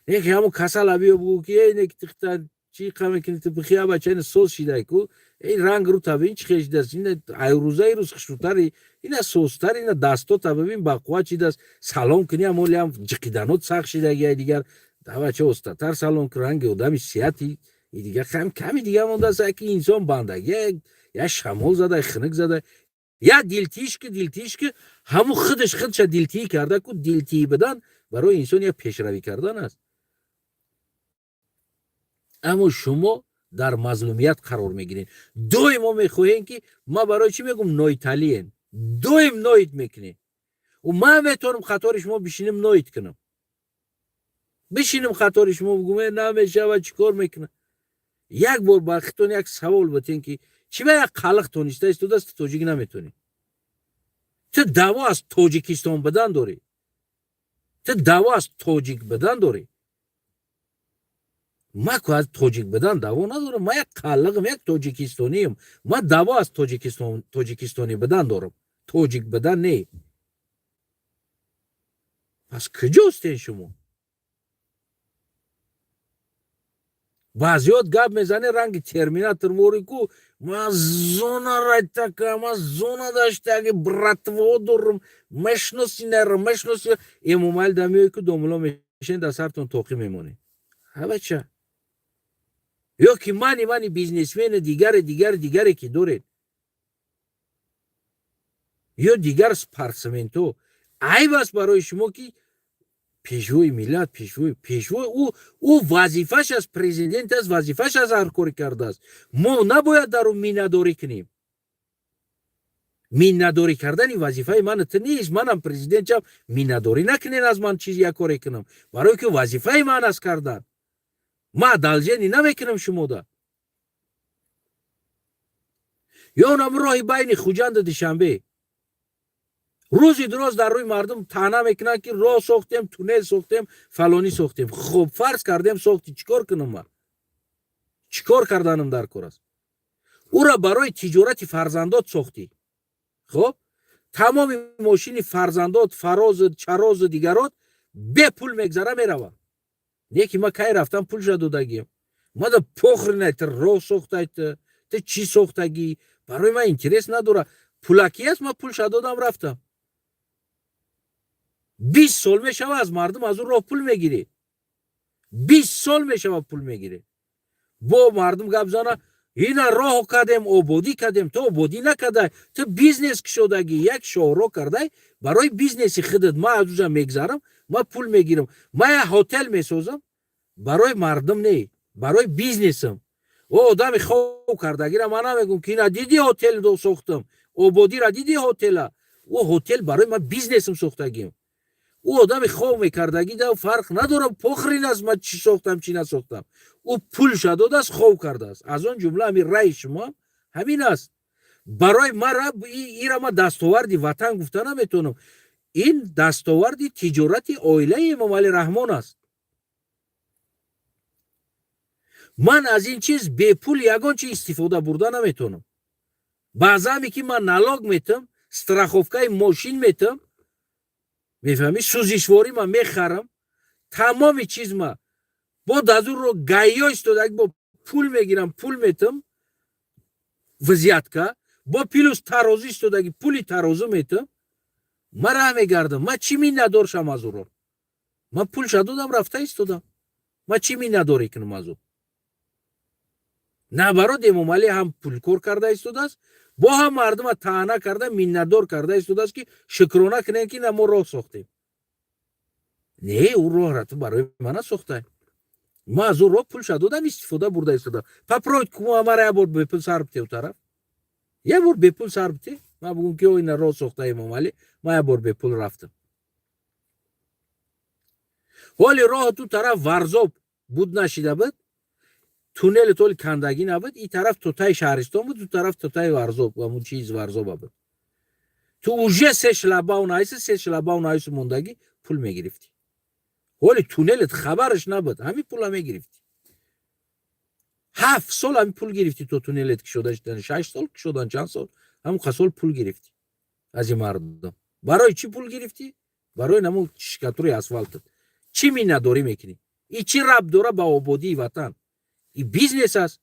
Неки ҳамун касала биё, бигӯ, ки э неки тихта чӣ қа мекунӣ ту, бихия бача, ина соз шидай ку, эй ранг рӯ та бин, чӣ хел шидааст, ина айрӯзаи рӯз хушрӯтари, ина созтар, ина дастота бибин, бақувват шидааст, салом кунӣ, ам олиам ҷиқиданот сахт шидагиай, дигар давача остатар салом кун, ранги одами сиҳати дигар ками дига мондааст, ки инсон бандагӣ, я шамол зада, хунук зада, я дилтишки дилтишки, ҳамун худаш худша дилтӣ карда ку. Дилтӣ будан барои инсон як пешравӣ кардан аст. Аммо шумо дар мазлумият қарор мегиред, доимо мехоҳем, ки ман барои чӣ мегӯм нойталиен, доим ноит мекунед. Ман метавонам қатори шумо бишинем, ноит кунам, бишинем қатори шумо, бигӯм: «Э, намешавад, чӣ кор мекунам?» Як бор ба худтон як савол битен, ки чӣ ба як қалиқ тониста истодааст, ту тоҷик наметонӣ, ту даъво аз Тоҷикистон будан дорӣ, ту даъво аз тоҷик будан дорӣ. Ман ку аз тоҷик будан даъво надорам, ман як қалиқам, як тоҷикистониям, ман даъво аз тоҷикистонӣ будан дорам, тоҷик будан не. Пас куҷостен шумо? Баъзиёт гап мезане, ранги терминатор вори ку: ман зона райтака, ман зона даштаги братво дорам, мешноси нера мешноси. Эмомалӣ да меои ку, домуло мешен, дар сартон тоқӣ мемонед. Ҳабача, ё ки мани бизнесмени дигаре, дигаре, дигаре ки доред, ё дигар спортсменто, айб аст барои шумо, ки пешвои миллат, пешвои ӯ вазифаш аст, президент аст, вазифаш аз ҳар коре кардааст. Мо набояд дар ӯ миннатдорӣ кунем. Миннатдорӣ кардани вазифаи ман ту нест. Манам президент шам, миннатдорӣ накунен аз ман, чиз як коре кунам, барое ки вазифаи ман аст кардан. Ман одолжение намекунам шумода. Ё нам роҳи байни Хуҷанду Душанбе рӯзи дуроз дар рӯи мардум таъна мекунанд, ки роҳ сохтем, туннел сохтем, фалонӣ сохтем. Хуб, фарз кардем, сохти, чӣ кор кунам ман? Чӣ кор карданам дар кор аст? Ӯра барои тиҷорати фарзандот сохтӣ. Хуб, тамоми мошини фарзандот, фарозу чарозу дигарот бепул мегзара, мерава. Не ки ман кай рафтам, пулша додагием. Мада похрен, ту роҳ сохтай, ту чӣ сохтагӣ, барои ман интерес надора. Пулакӣ аст, ман пулша додам, рафтам. 20 сол мешава, аз мардум аз ӯ роҳ пул мегирӣ. 20 сол мешава, пул мегирӣ. Бо мардум гап зана: ина роҳ кардем, ободӣ кардем. Ту ободӣ накардай, ту бизнес кушодагӣ, як шоҳроҳ кардай барои бизнеси худат. Ман аз уҷа мегзарам, ман пул мегирам. Ман як ҳотел месозам, барои мардум не, барои бизнесам. О одами хоб кардагира ман намегум, ки ина диди, ҳотел сохтам, ободира диди, ҳотела. Ӯ ҳотел барои ман бизнесам сохтагиам. Ӯ одами хоб мекардагӣ да фарқ надорам, похрен аст ман чӣ сохтам, чӣ насохтам. Ӯ пулша додааст, хоб кардааст. Аз он ҷумла ҳамин раи шумо ҳамин аст. Барои мара ира ман дастоварди ватан гуфта наметавонам. Ин дастоварди тиҷорати оилаи Эмомалӣ Раҳмон аст. Ман аз ин чиз бепул ягон чи истифода бурда наметавонам. Баъзаме ки ман налог метам, страховкаи мошин метам, мефаҳмӣ, сӯзишворӣ ман мехарам, тамоми чиз ма бо дазурро гаиё истода, бо пул мегирам, пул метам, взятка, бо плюс тарозу истодаги, пули тарозу метам. Ман раҳ мегардам, ман чӣ миннатдор шам аз ӯро? Ман пулша додам, рафта истодам. Ман чӣ миннатдорӣ кунам аз ӯ? Наоборот, Эмомалӣ ҳам пулкор карда истодааст, бо ҳам мардума таъна карда, миннатдор карда истодааст, ки шукрона кунем, ки на мо роҳ сохтем. Не, ӯ роҳра ту барои мана сохтай. Ман аз ӯ роҳ пулша додам, истифода бурда истодам. Попробуй мара як бор бепул сар бите, ӯ тараф як бор бепул сар бите, ман бугум, ки о ина роҳ сохта Эмомалӣ, ман як бор бепул рафтам. Ҳоли роҳ ту тараф Варзоб буд, нашида буд, туннели толи кандагӣ набуд. И тараф то таи шаҳристон буд, ту тараф то таи Варзоб, ҳамун чиз Варзоба буд. Ту уже се шлагбаум айси, се шлагбаум айсу мондагӣ, пул мегирифтӣ. Ҳоли туннелет хабараш набуд, ҳамин пула мегирифтӣ. 7 сол ҳамин пул гирифтӣ то туннелет кушода шудан, 6 сол кушодан, чанд сол, ҳамун сол пул гирифтӣ аз ин мардум. Барои чӣ пул гирифтӣ? Барои намун штукатури асфалтат. Чӣ миннатдорӣ мекунӣ? И чӣ рабт дора ба ободии ватан? И бизнес аст.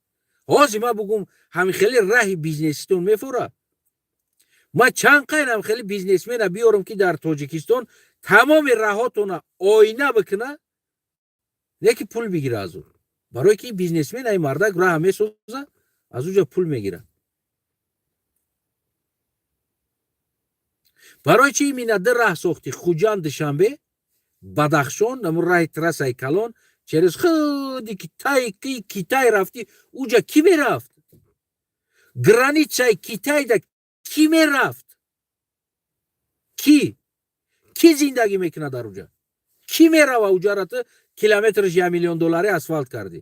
Ҳозир ман бугум, ҳамин хеле раҳи бизнеситон мефора. Ман чанд қайнам хеле бизнесмена биёрам, ки дар Тоҷикистон тамоми раҳотона оина бикуна, не ки пул бигира аз ӯ, барое ки бизнесмен ай мардак раҳа месоза, аз уҷа пул мегирад. Барои чи имина ду раҳ сохтӣ? Хуҷанд, Душанбе, Бадахшон, намун раҳи трассаи калон, через худи Китай, Китай рафтӣ, уҷа кӣ мерафт? Границаи Китайда кӣ мерафт? Кӣ зиндагӣ мекунад дар уҷа? Кӣ мерава уҷара? Ту километраш 1 миллион доллари асфалт кардӣ,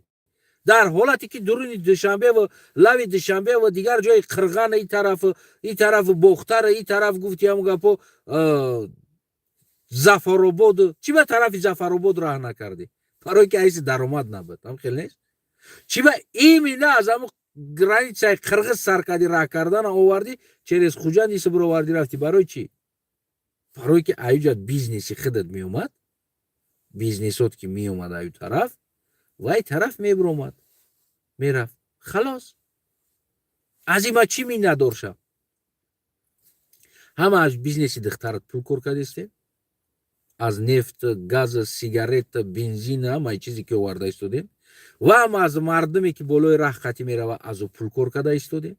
дар ҳолате ки дуруни Душанбе ва лави Душанбе ва дигар ҷои Қирған, и тарафу и тарафу Бохтара, и тараф гуфти ҳамун гапо, Зафарободу чӣ ба тарафи Зафаробод раҳ накардӣ? Барое ки айси даромад набуд. Ҳам хел нест? Чӣ ба именно аз ҳамун границаи қирғиз сар кардӣ, раҳ кардана овардӣ, через Хуҷанд иса бировардӣ, рафтӣ? Барои чӣ? Барое ки аюҷа бизнеси худат меомад, бизнесот ки меомад аю тараф, вай тараф мебиромад, мерафт, халос. Аз има чӣ миннатдор шав? Ҳама аз бизнеси духтарат пул кор кардистем, аз нефт, газ, сигарета, бензин, ҳамаи чизе ки оварда истодем, ва ҳам аз мардуме ки болои раҳ қатӣ мерава, аз ӯ пул кор карда истодем.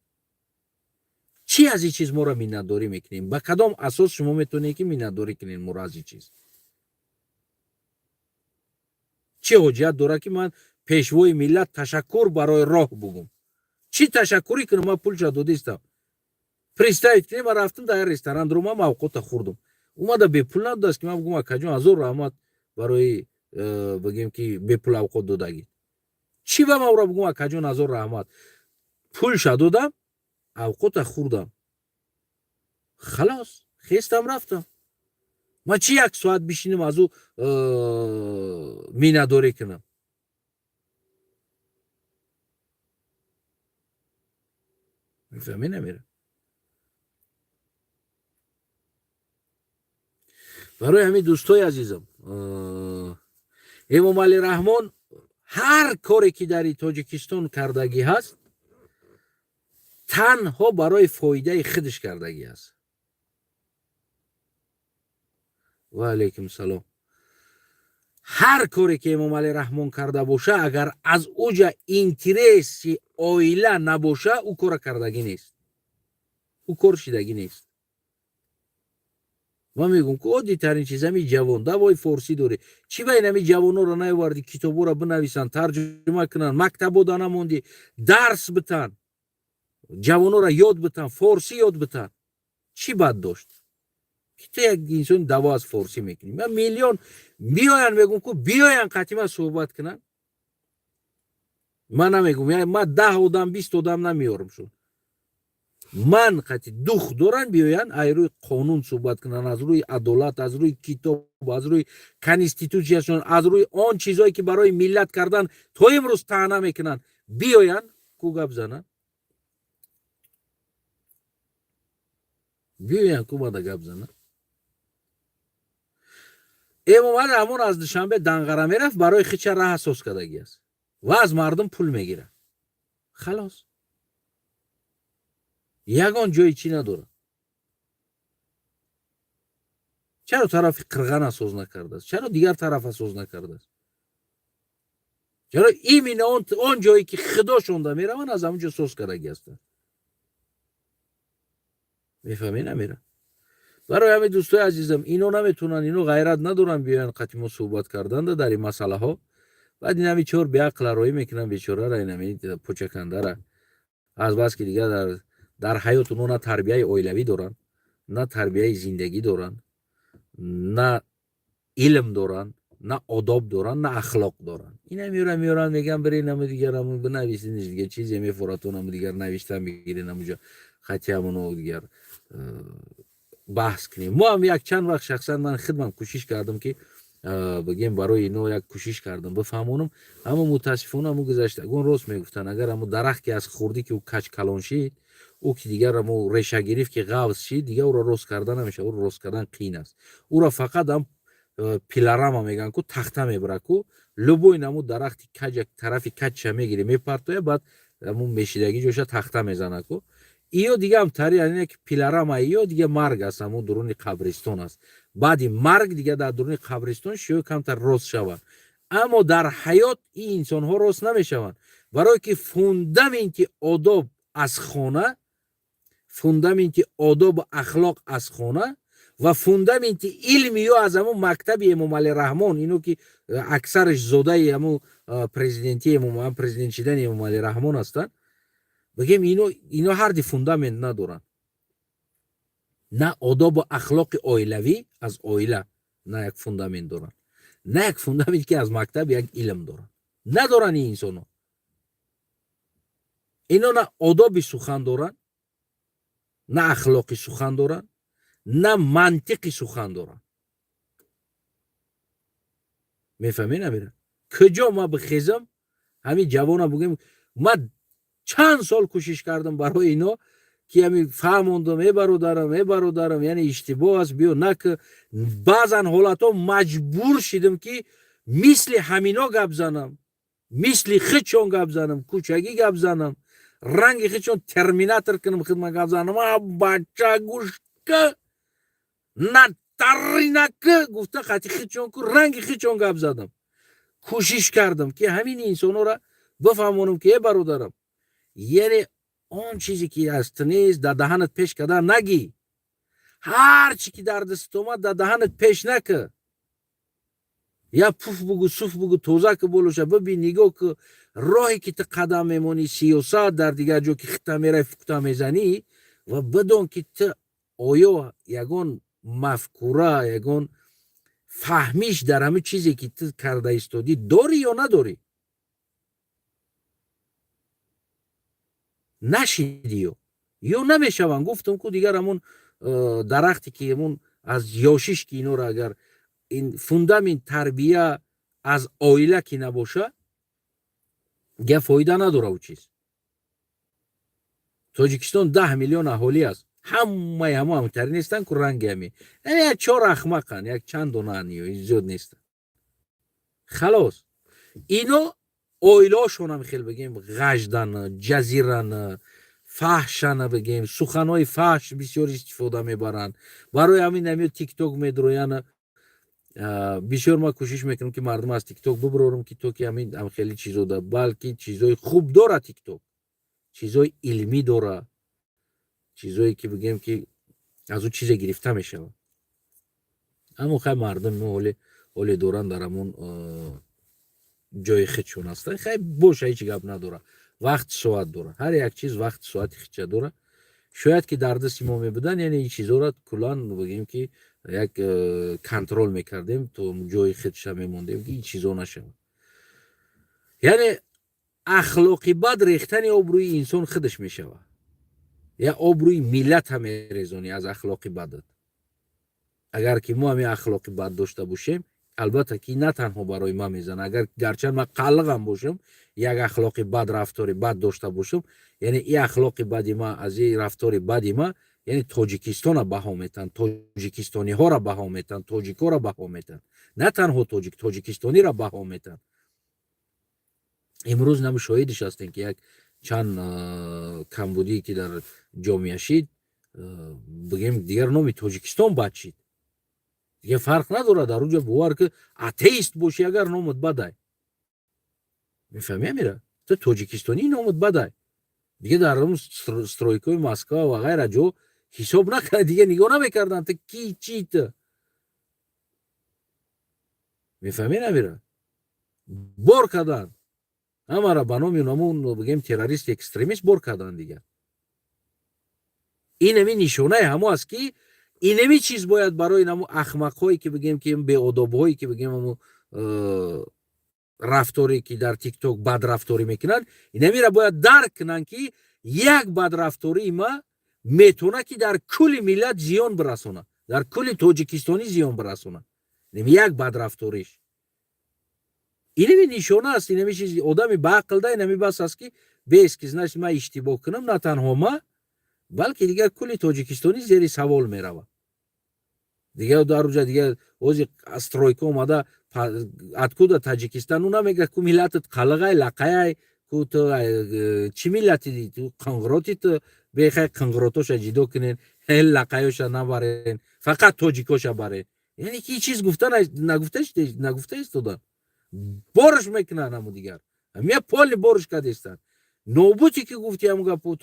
Чӣ аз ин чиз моро миннатдорӣ мекунем? Ба кадом асос шумо метавонед, ки миннатдорӣ кунед моро аз ин чиз? Чӣ ҳоҷият дорад, ки ман пешвои миллат ташаккур барои роҳ бугум? Чӣ ташаккурӣ кунам? Ман пулша додистам. Представить кунем, ман рафтам дар ресторан, дурумам, авқота хӯрдум, омада бепул надодааст, ки ман бигӯм: «Акаҷон, ҳазор раҳмат барои бигем ки бепул авқот додагӣ». Чӣ ба ман ӯро бигӯм: «Акаҷон, ҳазор раҳмат»? Пулша додам, авқота хӯрдам, халос, хестам, рафтам. Ман чӣ як соат бишинам, аз ӯ миннатдорӣ кунам? Мефаҳмӣ, намера? Барои ҳамин, дӯстои азизам, Эмомалӣ Раҳмон ҳар коре ки дар Тоҷикистон кардагӣ ҳаст, танҳо барои фоидаи худаш кардагӣ аст. Ва алайкум салом. Ҳар коре ки Эмомалӣ Раҳмон карда боша, агар аз уҷа интереси оила набоша, ӯ кора кардагӣ нест, ӯ кор шидагӣ нест. Ман мегӯм, ки оддитарин чиз ҳами ҷавон давои форсӣ дорӣ, чӣ ба ин ҳами ҷавононро наёвардӣ, китобҳоро бинависанд, тарҷума кунанд, мактабода намондӣ, дарс битан, ҷавононро ёд битан, форсӣ ёд битан? Чӣ бад дошт, ки ту як инсони даво аз форсӣ мекунӣ? Ман миллион биёянд, мегӯм, ку биёянд қатима суҳбат кунанд. Ман намегӯм, ман 10 одам, 20 одам намеёрам шуд. Ман қати дух доранд, биёянд, аз рӯи қонун суҳбат кунанд, аз рӯи адолат, аз рӯи китоб, аз рӯи конститутсияшон, аз рӯи он чизҳое ки барои миллат кардан то имрӯз таъна мекунанд, биёянд ку гап зананд, биёянд ку мада гап зананд. Эмомалӣ Раҳмон аз Душанбе Данғара мерафт, барои хича раҳ асос кардагӣ аст ва аз мардум пул мегирад, халос, ягон ҷои чӣ надорад. Чаро тарафи Қирғана соз накардааст? Чаро дигар тарафа соз накардааст? Чаро именно он ҷое ки худошонда мераванд, аз ҳамон ҷо соз кардагӣ ҳастанд? Мефаҳмӣ, намера? Барои ҳамин, дӯстои азизам, ино наметавонанд, ино ғайрат надоранд биёянд қати мо суҳбат карданда дар ин масъалаҳо. Баъд инами чор беақла роҳӣ мекунанд бечорара, инами пучакандара, аз бас ки дигар дар ҳаёт оно на тарбияи оилавӣ доранд, на тарбияи зиндагӣ доранд, на илм доранд, на одоб доранд, на ахлоқ доранд. Ина меёранд, меёранд, мегӯянд: «Бирин, наму дигар аму бинависиниш, дигар чизе мефоратон, аму дигар навиштан бигирин, амуҷо хати ҳамоно дигар баҳс кунем». Мо ҳам як чанд вақт шахсан ман хидмам кӯшиш кардам, ки бигем, барои ино як кӯшиш кардам бифаҳмонам, аммо мутаассифона ҳамун гузаштагон рост мегуфтанд: агар ҳамун дарахт ки аз хурдӣ ки ӯ кач калон шид, ӯ ки дигар ҳамо реша гирифт, ки ғавз шид, дигар ӯро рост карда намешавад, ӯро рост кардан қиин аст. Ӯро фақат ҳам пилорама мегӯянд ку, тахта мебара ку, любой намуд дарахти каҷ тарафи качша мегири, мепартоя, баъд ҳамун мешидагӣ ҷоша тахта мезана ку. Иё дига ҳам тари ки пилорама, иё дига марг аст, ҳамун дуруни қабристон аст. Баъди марг дига дар дуруни қабристон шиё камтар рост шаванд, аммо дар ҳаёт ин инсонҳо рост намешаванд, барое ки фундаменти одоб аз хона, фундаменти одобу ахлоқ аз хона ва фундаменти илми ё аз ҳамун мактаби Эмомалӣ Раҳмон. Ино ки аксараш зодаи ҳамун президенти, президент шидани Эмомалӣ Раҳмон ҳастанд, бигем, ино ҳарди фундамент надоранд: на одобу ахлоқи оилавӣ аз оила, на як фундамент доранд, на як фундамент ки аз мактаб як илм доранд. Надоранд ин инсонҳо. Ино на одоби сухан доранд, на ахлоқи сухан доранд, на мантиқи сухан доранд. Мефаҳмӣ, намира? Куҷо ма бихезам, ҳамин ҷавона бигӯем? Ма чанд сол кӯшиш кардам барои ино ки ҳами фаҳмондам: «Э бародарам, э бародарам, яъне иштибоҳ аст, биё нак». Баъзан ҳолатҳо маҷбур шидам, ки мисли ҳамино гап занам, мисли хичон гап занам, кӯчагӣ гап занам, ранги хичон терминатор кунам, хидма гап занам. «А бача, гӯшка натаринак», гуфта, хати хичон ку, ранги хичон гап задам. Кӯшиш кардам, ки ҳамин инсонҳоро бифаҳмонам, ки э бародарам, яъне он чизе ки аз ту нест, дар даҳанат пеш карда нагӣ, ҳар чи ки дар дастат омад, дар даҳанат пеш накӣ, я пуф бугу, суф бугу, тоза ки болоша бибин, нигоҳ ки роҳе ки ту қадам мемонӣ, сиёсат дар дигар ҷо ки хита меравӣ, фукта мезанӣ. Ва бидон, ки ту оё ягон мафкура, ягон фаҳмиш дар ҳамин чизе, ки ту карда истодӣ, дорӣ ё надорӣ. Нашидиё ё намешаванд. Гуфтам, ку дигар ҳамон дарахте, ки ҳамон аз ёшиш, ки инора агар ин фундамент тарбия аз оила ки набоша, дигар фоида надора ӯ чиз. Тоҷикистон 10 миллион аҳолӣ аст, ҳамаи ҳамо ҳамтари нестанд ку, ранги ҳами як чор ахмақанд, як чанд донаанд, зиёд нестанд. Халос, ино оилаошонам хел бигем, ғаждан, ҷазиран, фаҳшана, бигем, суханҳои фаҳш бисёр истифода мебаранд. Барои ҳамин ҳами Тикток медроян. Бисёр ман кӯшиш мекунам, ки мардум аз Тикток бибарорам, ки то ки ҳамин хеле чизо да, балки чизои хуб дора Тикток, чизои илмӣ дора, чизое ки бигем, ки аз ӯ чизе гирифта мешавад. Аммо хай, мардуми мо ҳоле доранд, дар ҳамон ҷои худшон ҳастанд. Хай, боша, ҳеҷ гап надора, вақт соат дора, ҳар як чиз вақт соати худша дора. Шояд ки дар дасти мо мебуданд, яъне ин чизоро куллан, бигем, ки як контроль мекардем, то ҷои худша мемондем, ки ин чизо нашавад. Яъне ахлоқи бад рехтани обрӯи инсон худаш мешавад, я обрӯи миллата мерезонӣ аз ахлоқи бадат. Агар ки мо ҳамин ахлоқи бад дошта бошем, албатта ки на танҳо барои ман мезанад. Агар гарчанд ман қаллиғам бошам, як ахлоқи бад, рафтори бад дошта бошам, яъне и ахлоқи бади ма, аз и рафтори бади ма, яъне Тоҷикистона баҳо метаҳанд, тоҷикистониҳоро баҳо метаҳанд, тоҷикоро баҳо метаҳанд, на танҳо тоҷик, тоҷикистониро баҳо метаҳанд. Имрӯз нам шоҳидиш ҳастем, ки як чанд камбудие, ки дар ҷомеа шид, бигем, дигар номи Тоҷикистон бад шид. Дигар фарқ надорад, дар онҷо бовар ки атеист бошӣ, агар номат бадай, мефаҳми, амира, ту тоҷикистонӣ, номат бадай. Дигар дар он стройкаи Москва ва ғайра ҷо ҳисоб накард, дигар нигоҳ намекарданд, ту ки, чи ту, мефаҳми, намира, бор карданд ҳамара ба номи намун, бигем, террорист, экстремист бор карданд. Дигар инами нишонаи ҳамо аст, ки инами чиз бояд барои намо ахмақҳое, ки бигем, ки беодобҳое, ки бигем, амо рафторе, ки дар Тикток бадрафторӣ мекунанд, инамира бояд дарк кунанд, ки як бадрафтории ма метавонад, ки дар кулли миллат зиён бирасонад, дар кулли тоҷикистонӣ зиён бирасонад як бадрафториш. Инами нишона аст, инами чизи одами баақлда инами бас аст, ки бес ки, значит, ман иштибоҳ кунам, на танҳо ма, балки дигар кулли тоҷикистонӣ зери савол меравад. Дигар дар уҷа дигар ози стройка омада, откуда Таҷикистан, ӯ намега, ку миллатат қалағай, лақаяй, ку ту чӣ миллати, ту қанғроти, ту бехай, қанғротоша ҷидо кунен, лақаёша набарен, фақат тоҷикоша барен. Яъне ки чиз гуфта нагуфта истодан, борш мекунанд ҳаму дигар мя поли борш кардестанд. Нобуте ки гуфти ҳаму гапо,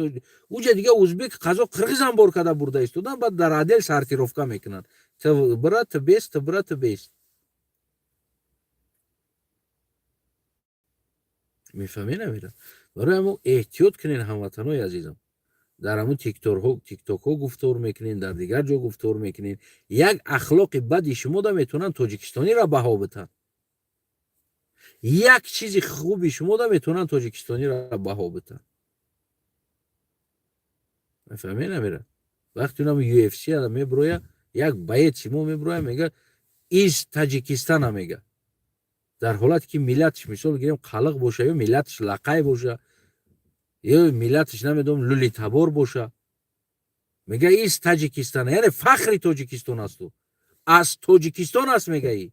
уҷа дигар узбек, қазоқ, қирғизам бор карда бурда истодан, баъд дар отдел сортировка мекунанд: ту бира, ту бест, ту бира, ту бест. Мефаҳме, намира? Барои ҳамо эҳтиёт кунен, ҳамватанои азизам. Дар ҳамун тиктокҳо гуфтор мекунен, дар дигар ҷо гуфтор мекунен, як ахлоқи бади шумо да метавонанд тоҷикистониро баҳо битанд, як чизи хуби шумо да метавонанд тоҷикистониро баҳо битанд. Мефаҳме, намира? Вақте унам UFC меброя, як боец мо меброя, мега: «Из Таҷикистана», мега, дар ҳолате ки миллаташ, мисол гирем, қалиқ боша, ё миллаташ лақай боша, ё миллаташ, намедонам, лулитабор боша, мега: «Из Таҷикистана», яъне фахри Тоҷикистон асту, аз Тоҷикистон аст, мегаи.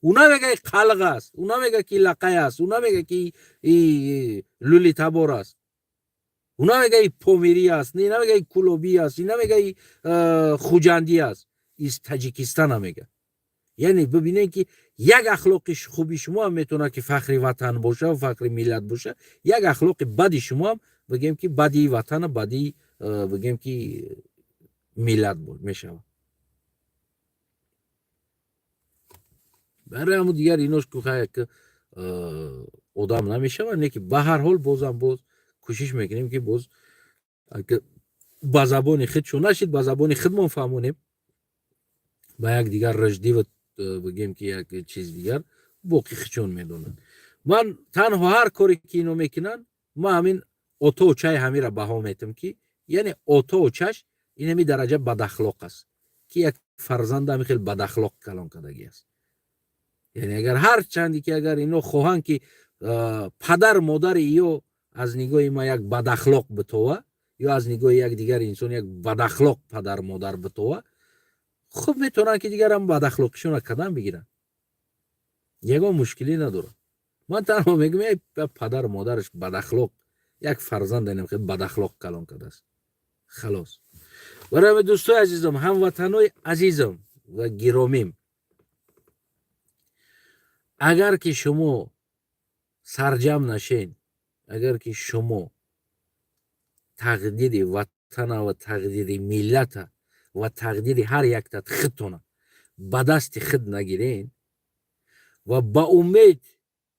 Ӯ намега қалиқ аст, ӯ намега ки лақай аст, ӯ намега ки лулитабор аст, ӯ намега помирӣ аст, намега кулобӣ аст, намега хуҷандӣ аст, «из Таҷикистана» мега. Яъне бибинед, ки як ахлоқи хуби шумо ҳам метавонад, ки фахри ватан боша ва фахри миллат боша, як ахлоқи бади шумо ҳам, бигем, ки бадии ватана, бадии, бигем, ки миллат мешавад. Барои ҳамун дигар инош ки одам намешавад, не ки ба ҳар ҳол бозам боз кӯшиш мекунем, ки боз Ба забони худшон нашид, ба забони худмон фаҳмонем, ба як дигар рашдиву бигем, ки як чиз дигар боқӣ худшон медонанд. Ман танҳо ҳар коре ки ино мекунанд, ман ҳамин ото очаи ҳамира баҳо метам, ки яъне ото очаш инами дараҷа бадахлоқ аст, ки як фарзанда ҳами хел бадахлоқ калон кардагӣ аст. Яъне агар ҳар чанде ки агар ино хоҳанд, ки падар модари ё аз нигоҳи ман як бадахлоқ битова ё аз нигоҳи як дигар инсон як бадахлоқ падар модар битова, хуб, метавонанд, ки дигарам бадахлоқишонро кадан бигиранд, ягон мушкилӣ надорад. Ман танҳо мегӯям, падар модараш бадахлоқ, як фарзанд хел бадахлоқ калон кардааст, халос. Барои дӯстои азизам, ҳамватанои азизам ва гиромим, агар ки шумо сарҷам нашен, агар ки шумо тақдири ватана ва тақдири миллата ва тақдири ҳар яктат худтона ба дасти худ нагирен ва ба умед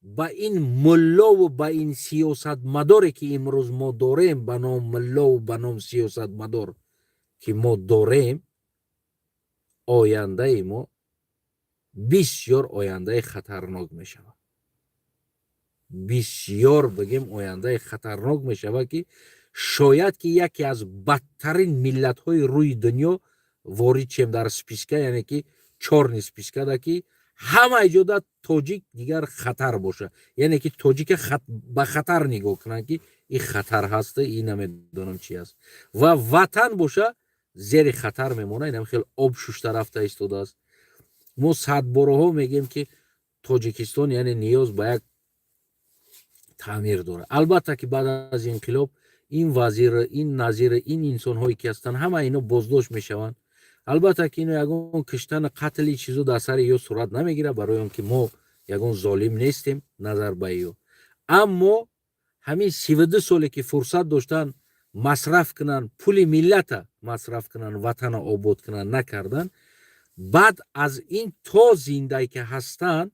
ба ин муллову ба ин сиёсатмадоре, ки имрӯз мо дорем, ба ном муллову ба ном сиёсатмадор, ки мо дорем, ояндаи мо бисёр ояндаи хатарнок мешавад. Бисёр, бигем, ояндаи хатарнок мешавад, ки шояд ки яке аз бадтарин миллатҳои рӯи дунё ворид шем дар списка, яъне ки чёрный спискада, ки ҳама иҷода тоҷик дигар хатар боша, яъне ки тоҷика ба хатар нигоҳ кунанд, ки ин хатар ҳаста, ин намедонам чи аст, ва ватан боша зери хатар мемонад. Инам хел об шушта рафта истодааст. Мо садбораҳо мегӯем, ки Тоҷикистон, яъне, ниёз ба як таъмир дорад. Албатта ки баъд аз инқилоб ин вазир, ин назир, ин инсонҳое ки ҳастанд, ҳама ино боздошт мешаванд. Албатта ки ино ягон киштани, қатли чизо дар сари ё сурат намегирад, барои он ки мо ягон золим нестем назар ба ё. Аммо ҳамин 32 соле ки фурсат доштанд масраф кунанд, пули миллата масраф кунанд, ватана обод кунанд, накарданд. Баъд аз ин то зиндае ки ҳастанд,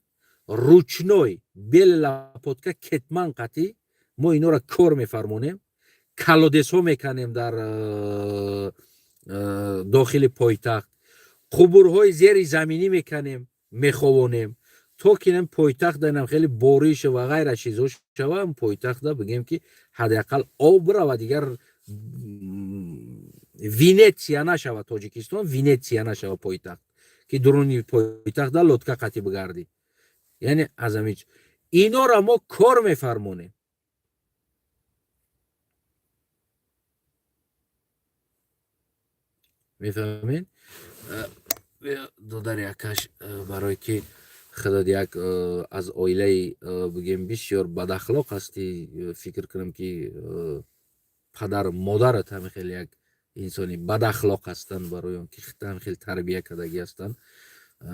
ручной белый лопатка, кетман қатӣ мо инора кор мефармонем, колодец ҳо меканем дар дохили пойтахт, қубурҳои зери заминӣ меканем, меховонем, то ки пойтахт данам хеле бориша ва ғайра чизҳо шава, пойтахтда, бигем, ки ҳадди ақал об бирава, дигар Венетсия нашава Тоҷикистон, Венетсия нашава пойтахт, ки дуруни пойтахтда лодка қатӣ бигардӣ. Яъне аз ҳамин инора мо кор мефармонем. Мефаҳмед, додари акаш, барое ки худат як аз оилаи, бигем, бисёр бадахлоқ ҳастӣ, фикр кунам, ки падару модарат ҳами хеле як инсони бадахлоқ ҳастанд, барои он ки ҳами хеле тарбия кардагӣ ҳастанд.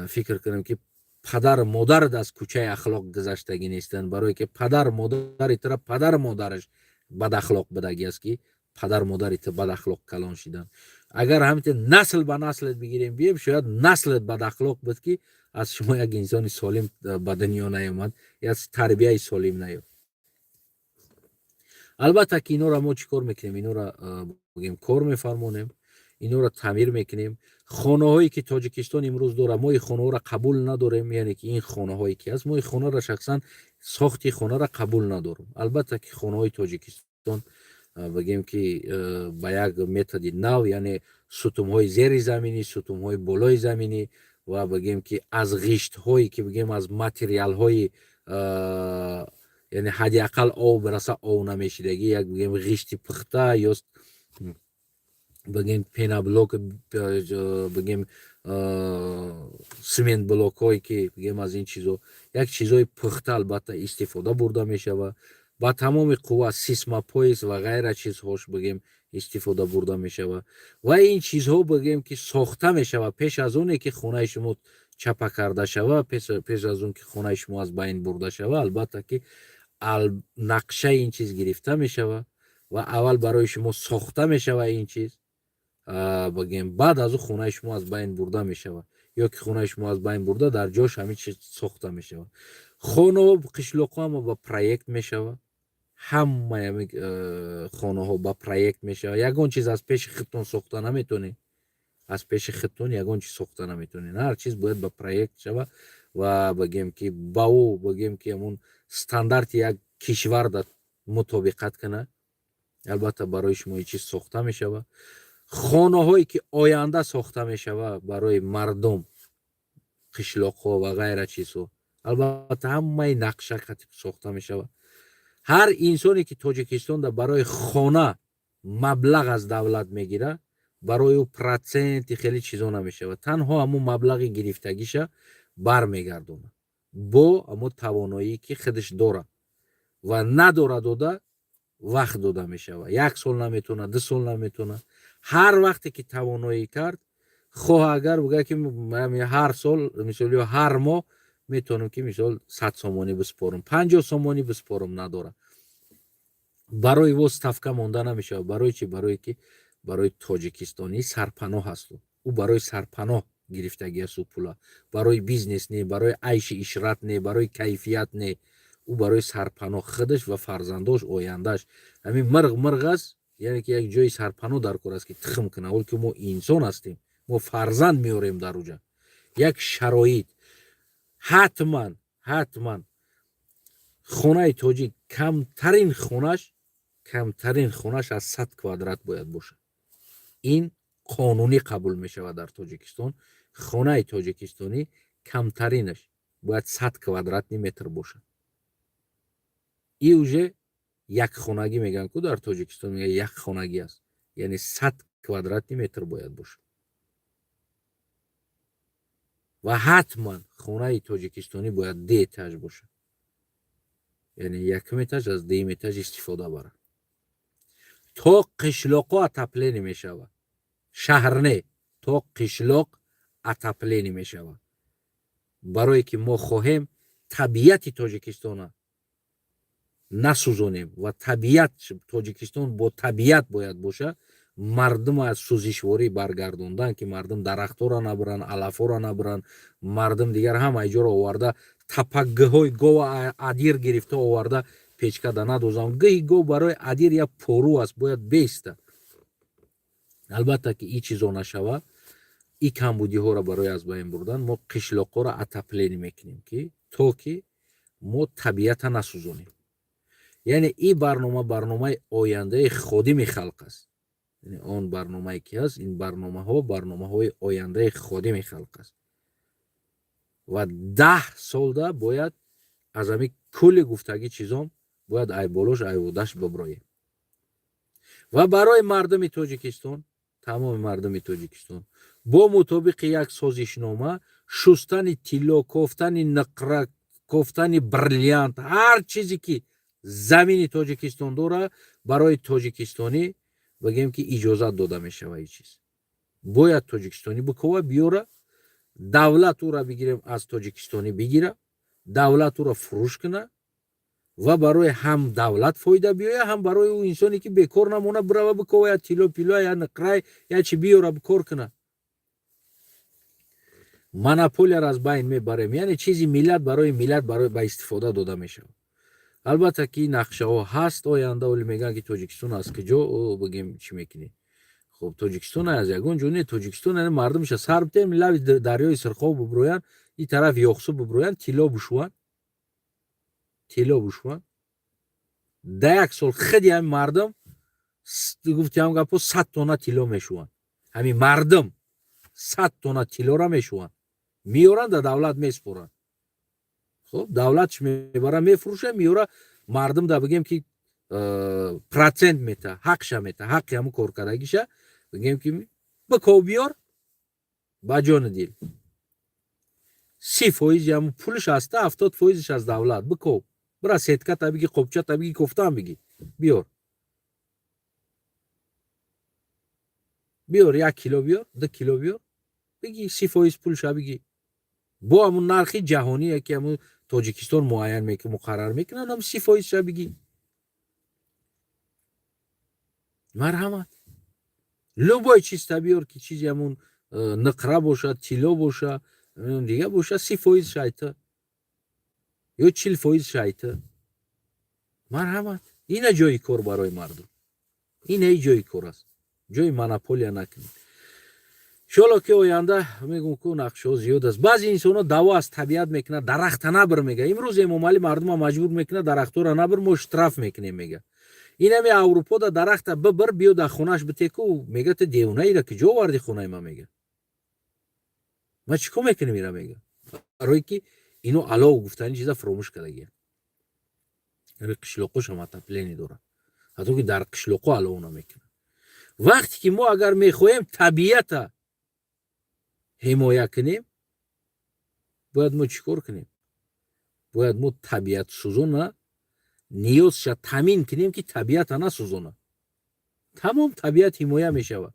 Фикр кунам, ки падару модарат аз кӯчаи ахлоқ гузаштагӣ нестанд, барое ки падару модари тура падару модараш бадахлоқ будагӣ аст, ки падару модари ту бадахлоқ калон шиданд. Агар ҳамин насл ба наслат бигирем, бием, шояд наслат бадахлоқ буд, ки аз шумо як инсони солим ба дунё наёмад, як тарбияи солим наёфт. Албатта ки инора мо чӣ кор мекунем? Инора, бигем, кор мефармонем, инора таъмир мекунем. Хонаҳое ки Тоҷикистон имрӯз дорад, мо ин хонаҳоро қабул надорем. Яъне ки ин хонаҳое ки ҳаст, мо ин хонаро шахсан, сохти хонаро қабул надорем. Албатта ки хонаҳои Тоҷикистон, бигем, ки ба як методи нав, яъне сутумҳои зери заминӣ, сутумҳои болои заминӣ ва, бигем, ки аз ғиштҳое ки, бигем, аз материалҳои, яъне ҳадди ақал об раса ов намешидагӣ, як, бигем, ғишти пухта ё, бигем, пеноблок, бигем, цементблокҳое ки, бигем, аз ин чизо, як чизҳои пухта, албатта, истифода бурда мешавад. Ба тамоми қувва сейсмопояс ва ғайра чизҳош, бигем, истифода бурда мешавад ва ин чизҳо, бигем, ки сохта мешавад пеш аз оне ки хонаи шумо чапа карда шава, пеш аз он ки хонаи шумо аз байн бурда шава. Албатта ки нақшаи ин чиз гирифта мешавад ва аввал барои шумо сохта мешавад ин чиз, бигем, баъд аз ӯ хонаи шумо аз байн бурда мешавад ё ки хонаи шумо аз байн бурда, дар ҷош ҳамин чиз сохта мешавад. Хонаҳо, қишлоқҳо ҳама ба проект мешавад. Ҳамаи хонаҳо ба проект мешавад. Ягон чиз аз пеши худтон сохта наметонед, аз пеши худтон ягон чиз сохта наметонед. Ҳар чиз бояд ба проект шавад ва бигем, ки ба ӯ, бигем, ки ҳамун стандарти як кишвар да мутобиқат кунад. Албатта, барои шумо ин чиз сохта мешавад. Хонаҳое ки оянда сохта мешавад барои мардум, қишлоқҳо ва ғайра чизҳо, албатта, ҳамаи нақша сохта мешавад. Ҳар инсоне ки Тоҷикистонда барои хона маблағ аз давлат мегирад, барои ӯ проценти хеле чизо намешавад. Танҳо ҳамун маблағи гирифтагиша бармегардонад бо ҳамон тавоноие ки худаш дорад ва надорад. Дода вақт дода мешавад. Як сол наметавонад, 2 сол наметавонад, ҳар вақте ки тавоноӣ кард. Хоҳ агар бигӯяд, ки ҳар сол, мисол, ё ҳар моҳ метавонам, ки, мисол, 100 сомонӣ биспорам, 50 сомонӣ биспорам, надорад, барои во ставка монда намешавад. Барои чи? Барое ки барои тоҷикистонӣ сарпаноҳ ҳасту ӯ барои сарпаноҳ гирифтагӣ аст. Ӯ пула барои бизнес не, барои айши ишрат не, барои кайфият не, ӯ барои сарпаноҳ, худаш ва фарзандош, ояндааш. Ҳамин мирғ мирғ аст, яъне ки як ҷои сарпаноҳ дар кор аст, ки тухм кунад. Ҳол ки мо инсон ҳастем, мо фарзанд меорем, дар уҷа як шароит. Ҳатман, ҳатман хонаи тоҷик камтарин хонаш, камтарин хонаш аз 100 квадрат бояд бошад. Ин қонунӣ қабул мешавад дар Тоҷикистон. Хонаи тоҷикистонӣ камтаринаш бояд 100 квадратный метр бошад. И уже якхонагӣ мегӯянд ку, дар Тоҷикистон мегӯянд, якхонагӣ аст, яъне 100 квадратный метр бояд бошад. Ва ҳатман хонаи тоҷикистонӣ бояд ду этаж бошад, яъне якум этаж аз дуюм этаж истифода барад. То қишлоқҳо отопление мешавад, шаҳр не, то қишлоқ отопление мешавад, барое ки мо хоҳем табиати Тоҷикистона насӯзонем ва табиат, Тоҷикистон бо табиат бояд бошад. Мардум аз сӯзишворӣ баргардондан, ки мардум дарахтҳоро набуранд, алафҳоро набуранд. Мардум дигар ҳамаи ҷоро оварда, тапакгиҳои гова адир гирифта оварда, печкада надозам. Гиҳи гов барои адир як пору аст, бояд беиста. Албатта, ки и чизо нашавад, и камбудиҳоро барои аз байн бурдан мо қишлоқҳоро отопление мекунем, ки то ки мо табиата насӯзонем. Яъне ин барнома барномаи ояндаи ходими халқ аст. Он барномае ки ҳаст, ин барномаҳо барномаҳои ояндаи ходими халқ аст ва 10 солда бояд аз ҳамин кулли гуфтагӣ чизом бояд айболош айводаш биброем. Ва барои мардуми Тоҷикистон, тамоми мардуми Тоҷикистон бо мутобиқи як созишнома шустани тилло, кофтани нуқра, кофтани бриллиант, ҳар чизе ки замини Тоҷикистон дора, барои тоҷикистонӣ, бигем, ки иҷозат дода мешава. Ин чиз бояд тоҷикистонӣ бикова, биёра, давлат ӯра, бигирем, аз тоҷикистонӣ бигира, давлат ӯра фурӯш куна ва барои ҳам давлат фоида биёя, ҳам барои ӯ инсоне ки бекор намона, бирава, бикова я тилло пило, я нуқрай, я чи биёра, кор куна. Монополияро аз байн мебарем, яъне чизи миллат барои миллат, барои ба истифода дода мешавад. Албатта, ки нақшаҳо ҳаст оянда. Оли мегӯянд, ки Тоҷикистон аз куҷо, бигем, чӣ мекунӣ? Хуб, Тоҷикистон аз ягон ҷо не. Тоҷикистон мардумша сар битем, лаби дарёи Сирхоб буброянд, ин тараф Ёхсу буброянд, тилло бушуванд, тилло бушуванд. Да як сол худи ҳамин мардум, гуфти ҳам гапо, 100 тонна тилло мешуванд. Ҳамин мардум 100 тонна тиллора мешуванд, меоранд, да давлат месупоранд. Хуб, давлатш мебара, мефурӯша, меора, мардум да, бигем, ки процент мета, ҳақша мета, ҳаққи ҳамун коркардагиша, бигем, ки биков, биёр, ба ҷони дил, 30 фоизи ҳамун пулш ҳаста, 70 фоизиш аз давлат. Биков, бира, сетката биги, қопчата биги, кофтаам биги, биёр, биёр, 1 кило биёр, 2 кило биёр, биги, 30 фоиз пулша биги бо ҳамун нархи ҷаҳоние, ки ҳамун Тоҷикистон муайян муқаррар мекунад, ҳам 30 фоизша биги. Марҳамат, любой чизта биёр, ки чизи ҳамун нуқра бошад, тилло боша, дига боша, 30 фоиз шайта ё 40 фоиз шайта. Марҳамат, Ина ҷои кор барои мардум, ина ҷои кор аст. Ҷои монополия накунед. Иншоалло, ки оянда мегум, ку нақшаҳо зиёд аст. Баъзе инсонҳо даъво аз табиат мекунад, дарахта набир мега. Имрӯз Эмомалӣ мардума маҷбур мекунад: дарахтҳоро набир, мо штраф мекунем, мега. Инами Аврупода дарахта бибир, биё, дар хонааш битеку, мега: ту девона, ира ки ҷо оварди хонаи ма? Мега: ма чӣ кор мекунем ира? Мега. Барое ки ино алов гуфтани чиза фуромӯш кардагия. Қишлоқошам отопление дорад, ҳатто ки дар қишлоқо алов намекунад. Вақте ки мо агар мехоҳем табиата ҳимоя кунем, бояд мо чӣ кор кунем? Бояд мо табиатсӯзона ниёзша таъмин кунем, ки табиата насӯзона. Тамом, табиат ҳимоя мешавад.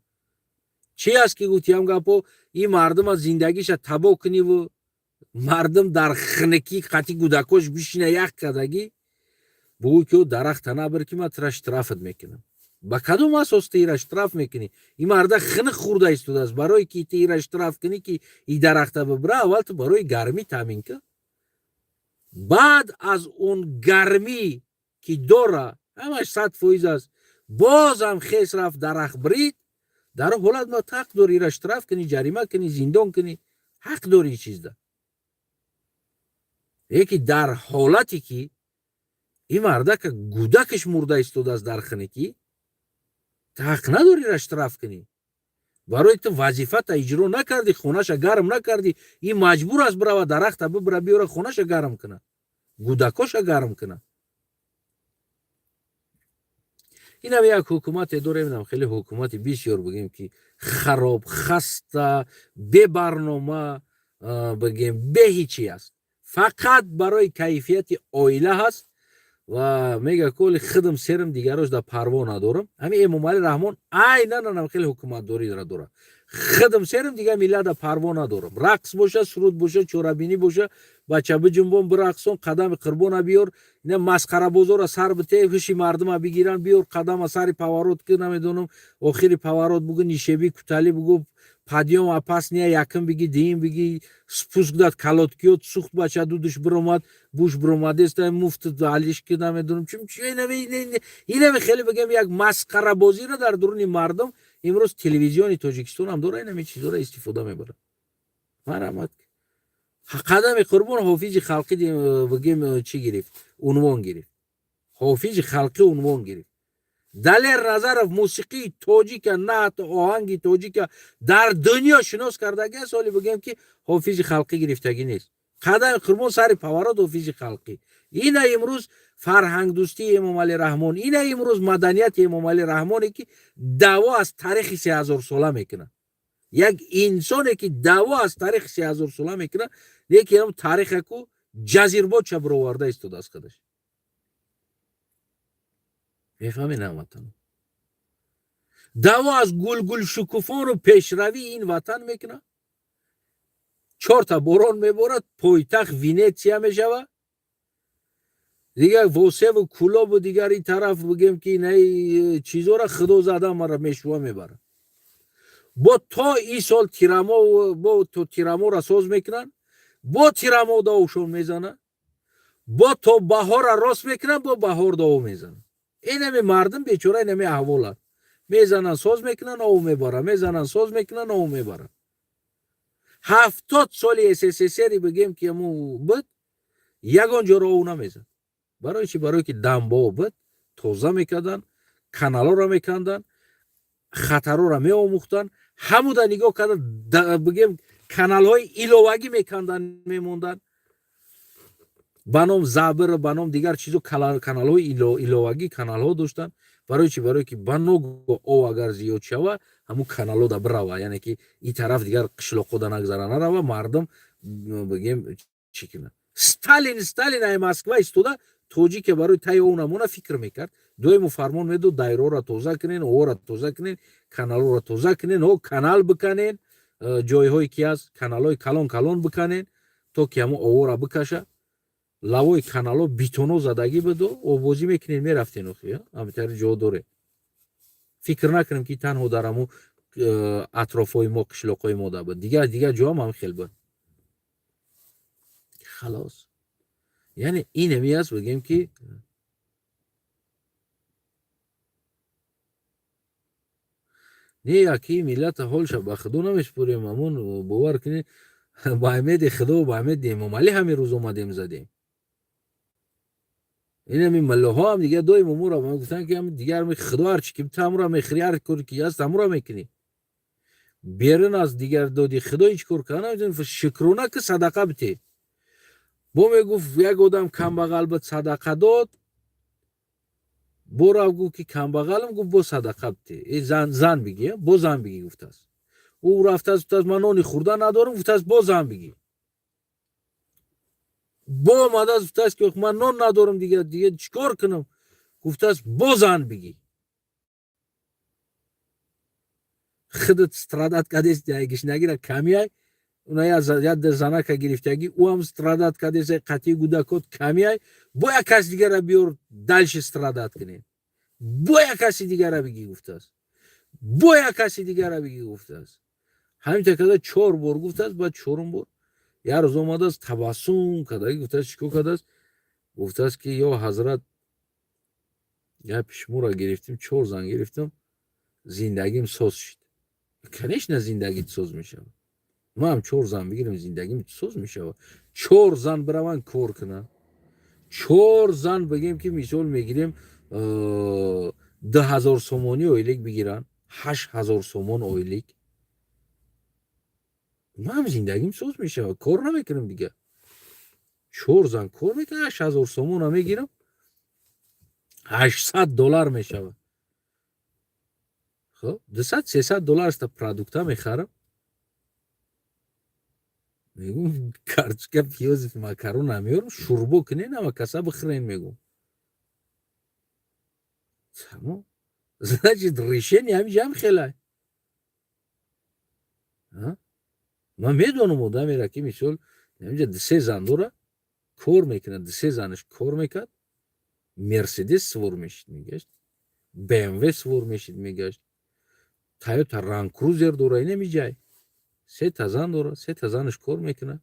Чи аст ки гуфтиям гапо? Ин мардума зиндагиша табоҳ куниву мардум дар хинакӣ қати гудакош бишина, ях кардагӣ, бугӯ ки ӯ дарахта набир, ки ман тура штрафат мекунам. Ба кадом асос ту ира штраф мекунӣ? Ин марда хиник хӯрда истодааст. Барое ки ту ира штраф кунӣ, ки и дарахта бибира, аввал ту барои гармӣ таъмин кун. Баъд аз он гармӣ ки дора, ҳамаш 100% аст, бозам хес рафт, дарахт бирид, дар он ҳолат ма ҳақ дорӣ ира штраф кунӣ, ҷарима кунӣ, зиндон кунӣ, ҳақ дорӣ чизда. Леки дар ҳолате ки ин мардака гудакаш мурда истодааст дар хиникӣ, ту ҳақ надорӣ ира штраф кунӣ. Барои ту вазифата иҷро накардӣ, хонаша гарм накардӣ. Ин маҷбур аст бирава, дарахта бибира, биёра, хонаша гарм кунад, гудакоша гарм кунад. Инам як ҳукумате дорем, инам хеле ҳукумати бисёр, бигем, ки хароб, хаста, бебарнома, бигем, беҳичи аст. Фақат барои кайфияти оила ҳаст ва мега: коли хидм серм, дигарош да парво надорам. Ҳамин Эмомалӣ Раҳмон айнан анам хеле ҳукуматдориро дорад: хидм серм, дигар миллата парво надорам. Рақс боша, суруд боша, чорабинӣ боша, бача биҷунбон, бирақсон, қадами қурбона биёр, ина масқарабозора сар бите, ҳуши мардума бигиран, биёр қадама сари поворот ки намедонам, охири поворот бугӯ, нишебӣ куталӣ бугӯ, подъём опасный якм биги, дуюм биги, спуск дад, колодкиёт сухт, бача дудуш биромад, буш биромадеста, муфт алиш ки намедонам чун. Инами хеле, бигем, як масқарабозиро дар дуруни мардум имрӯз телевизиони Тоҷикистон ҳам дора, инами чизоро истифода мебарад. Марҳамат, Қадами Қурбон ҳофизи халқӣ, бигем, чӣ гирифт? Унвон гирифт, ҳофизи халқӣ унвон гирифт. Далер Назаров мусиқии тоҷика, наът, оҳанги тоҷика дар дунё шинос кардаги аст. Ҳоле, бигем, ки ҳофизи халқӣ гирифтагӣ нест. Қадами Қурбон сари поворот ҳофизи халқӣ. Ина имрӯз фарҳангдӯстии Эмомалӣ Раҳмон, ина имрӯз маданияти Эмомалӣ Раҳмоне, ки даъво аз таърихи 3000-сола мекунад. Як инсоне, ки даъво аз таърихи 3000-сола мекунад, лекин ам таърихаку ҷазирбоча бироварда истодааст худаш. Мефаҳмед, ҳамватан? Даъво аз гулгулшукуфону пешравии ин ватан мекунад. Чорта борон меборад, пойтахт Венетсия мешавад. Дигар Восеву Кӯлобу дигар ин тараф, бигем, ки инаи чизора худо зада мара мешува, мебарад. Бо то ин сол тирамо, бо то тираморо соз мекунанд, бо тирамо довшон мезанад, бо то баҳора рост мекунанд, бо баҳор дов мезанад. Инами мардум бечора инами аҳволат: мезананд, соз мекунанд, ов мебарад, мезананд, соз мекунанд, ов мебарад. 70 соли СССРи, бигем, ки аму буд, ягон ҷоро ов намезад. Барои чи? Барое ки дамбо буд, тоза мекарданд, каналҳоро меканданд, хатарҳоро меомӯхтанд. Ҳамуда нигоҳ карда, бигем, каналҳои иловагӣ меканданд, мемонданд ба ном забр, ба ном дигар чизо, каналҳои иловагӣ, каналҳо доштанд. Барои чи? Барое ки ба ногоҳ ов агар зиёд шава, ҳамун каналҳо да бирава, яъне ки ин тараф дигар қишлоқҳо да нагзара, нарава мардум, бигем, чӣ кунад. Сталин ай Москва истода, тоҷике барои таи ов намона фикр мекард. Доиму фармон медод: дайрора тоза кунен, овора тоза кунен, каналҳоро тоза кунен, о канал биканен, ҷойҳое ки аст, каналҳои калон калон биканен, то ки ҳамун овора бикаша. Лавои каналҳо битоно задагӣ буду обозӣ мекунед, мерафтен. Охи ҳамитари ҷо доре. Фикр накунем, ки танҳо дар ҳамун атрофҳои мо, қишлоқҳои мо да буд, дигар дигар ҷоам ҳам хел буд. Халос, яъне инами аст, бигем, ки Не, яки миллата ҳолша ба худо намеспорем. Амон, бовар кунед, ба умеди худо, ба умеди Эмомалӣ ҳамин рӯз омадем, задем. Инами миллоҳо ҳам дигар доим умура гуфтанд, ки дигар худо ҳарчи ки тамура мехӯри, ҳар коре ки ҳаст, тамура мекунӣ. Берун аз дигар доди худо ҳеҷ кор карда наметавонӣ. Шукрона ки садақа бите. Бо мегуфт, як одам камбағал буд, садақа дод. Бо рафт, гуфт, ки камбағалам. Гуфт, бо садақа бите, э зан, зан бигӣ, бо зан бигӣ, гуфтааст. Ӯ рафтааст, гуфтааст, ман нони хӯрда надорам. Гуфтааст, бо зан бигӣ. Бо омадааст, гуфтааст, ки ман нон надорам, дигар, дигар чӣ кор кунам? Гуфтааст, бо зан бигӣ. Худат страдать кардест, гишнагира камиай, уна як занака гирифтагӣ, ӯ ҳам страдать кардест, қатъи гудакот камиай, бо як каси дигара биёр, дальше страдать кунем. Бо як каси дигара бигӣ, гуфтааст. Бо як каси дигара бигӣ, гуфтааст. Ҳаминта карда чор бор гуфтааст. Баъд чорум бор як рӯз омадааст, табассум кардаги, гуфтааст, чӣ кор кардааст? Гуфтааст, ки ё ҳазрат, гапи шуморо гирифтем, чор зан гирифтам, зиндагим соз шуд. Конечно, зиндагит соз мешавад. Ман ҳам чор зан бигирам, зиндагим соз мешавад. Чор зан бираванд, кор кунанд. Чор зан, бигем, ки мисол мегирем, 2000 сомонӣ ойлик бигиранд, 8000 сомон ойлик, ман зиндагим соз мешавад, кор намекунам дигар. Чор зан кор мекунам, 8000 сомона мегирам, 800 доллар мешавад. Хоб, 200, 300 доллар ста продукта мехарам, мегум, картошка, пиёз, макарона меёрам, шӯрбо кунен, ама каса бихӯрен, мегум. Тамом. Значит, решение ҳамиҷа ҳам хелай. Ман медонам одамеро, ки мисол ҳамиҷа дусе зан дора, кор мекунад, дусе занаш кор мекард, Мерседес сувор мешид, мегашт, БМВ сувор мешид, мегашт, Тойота Ланд Крузер дора. Инамиҷай сета зан дора, сета занаш кор мекунад,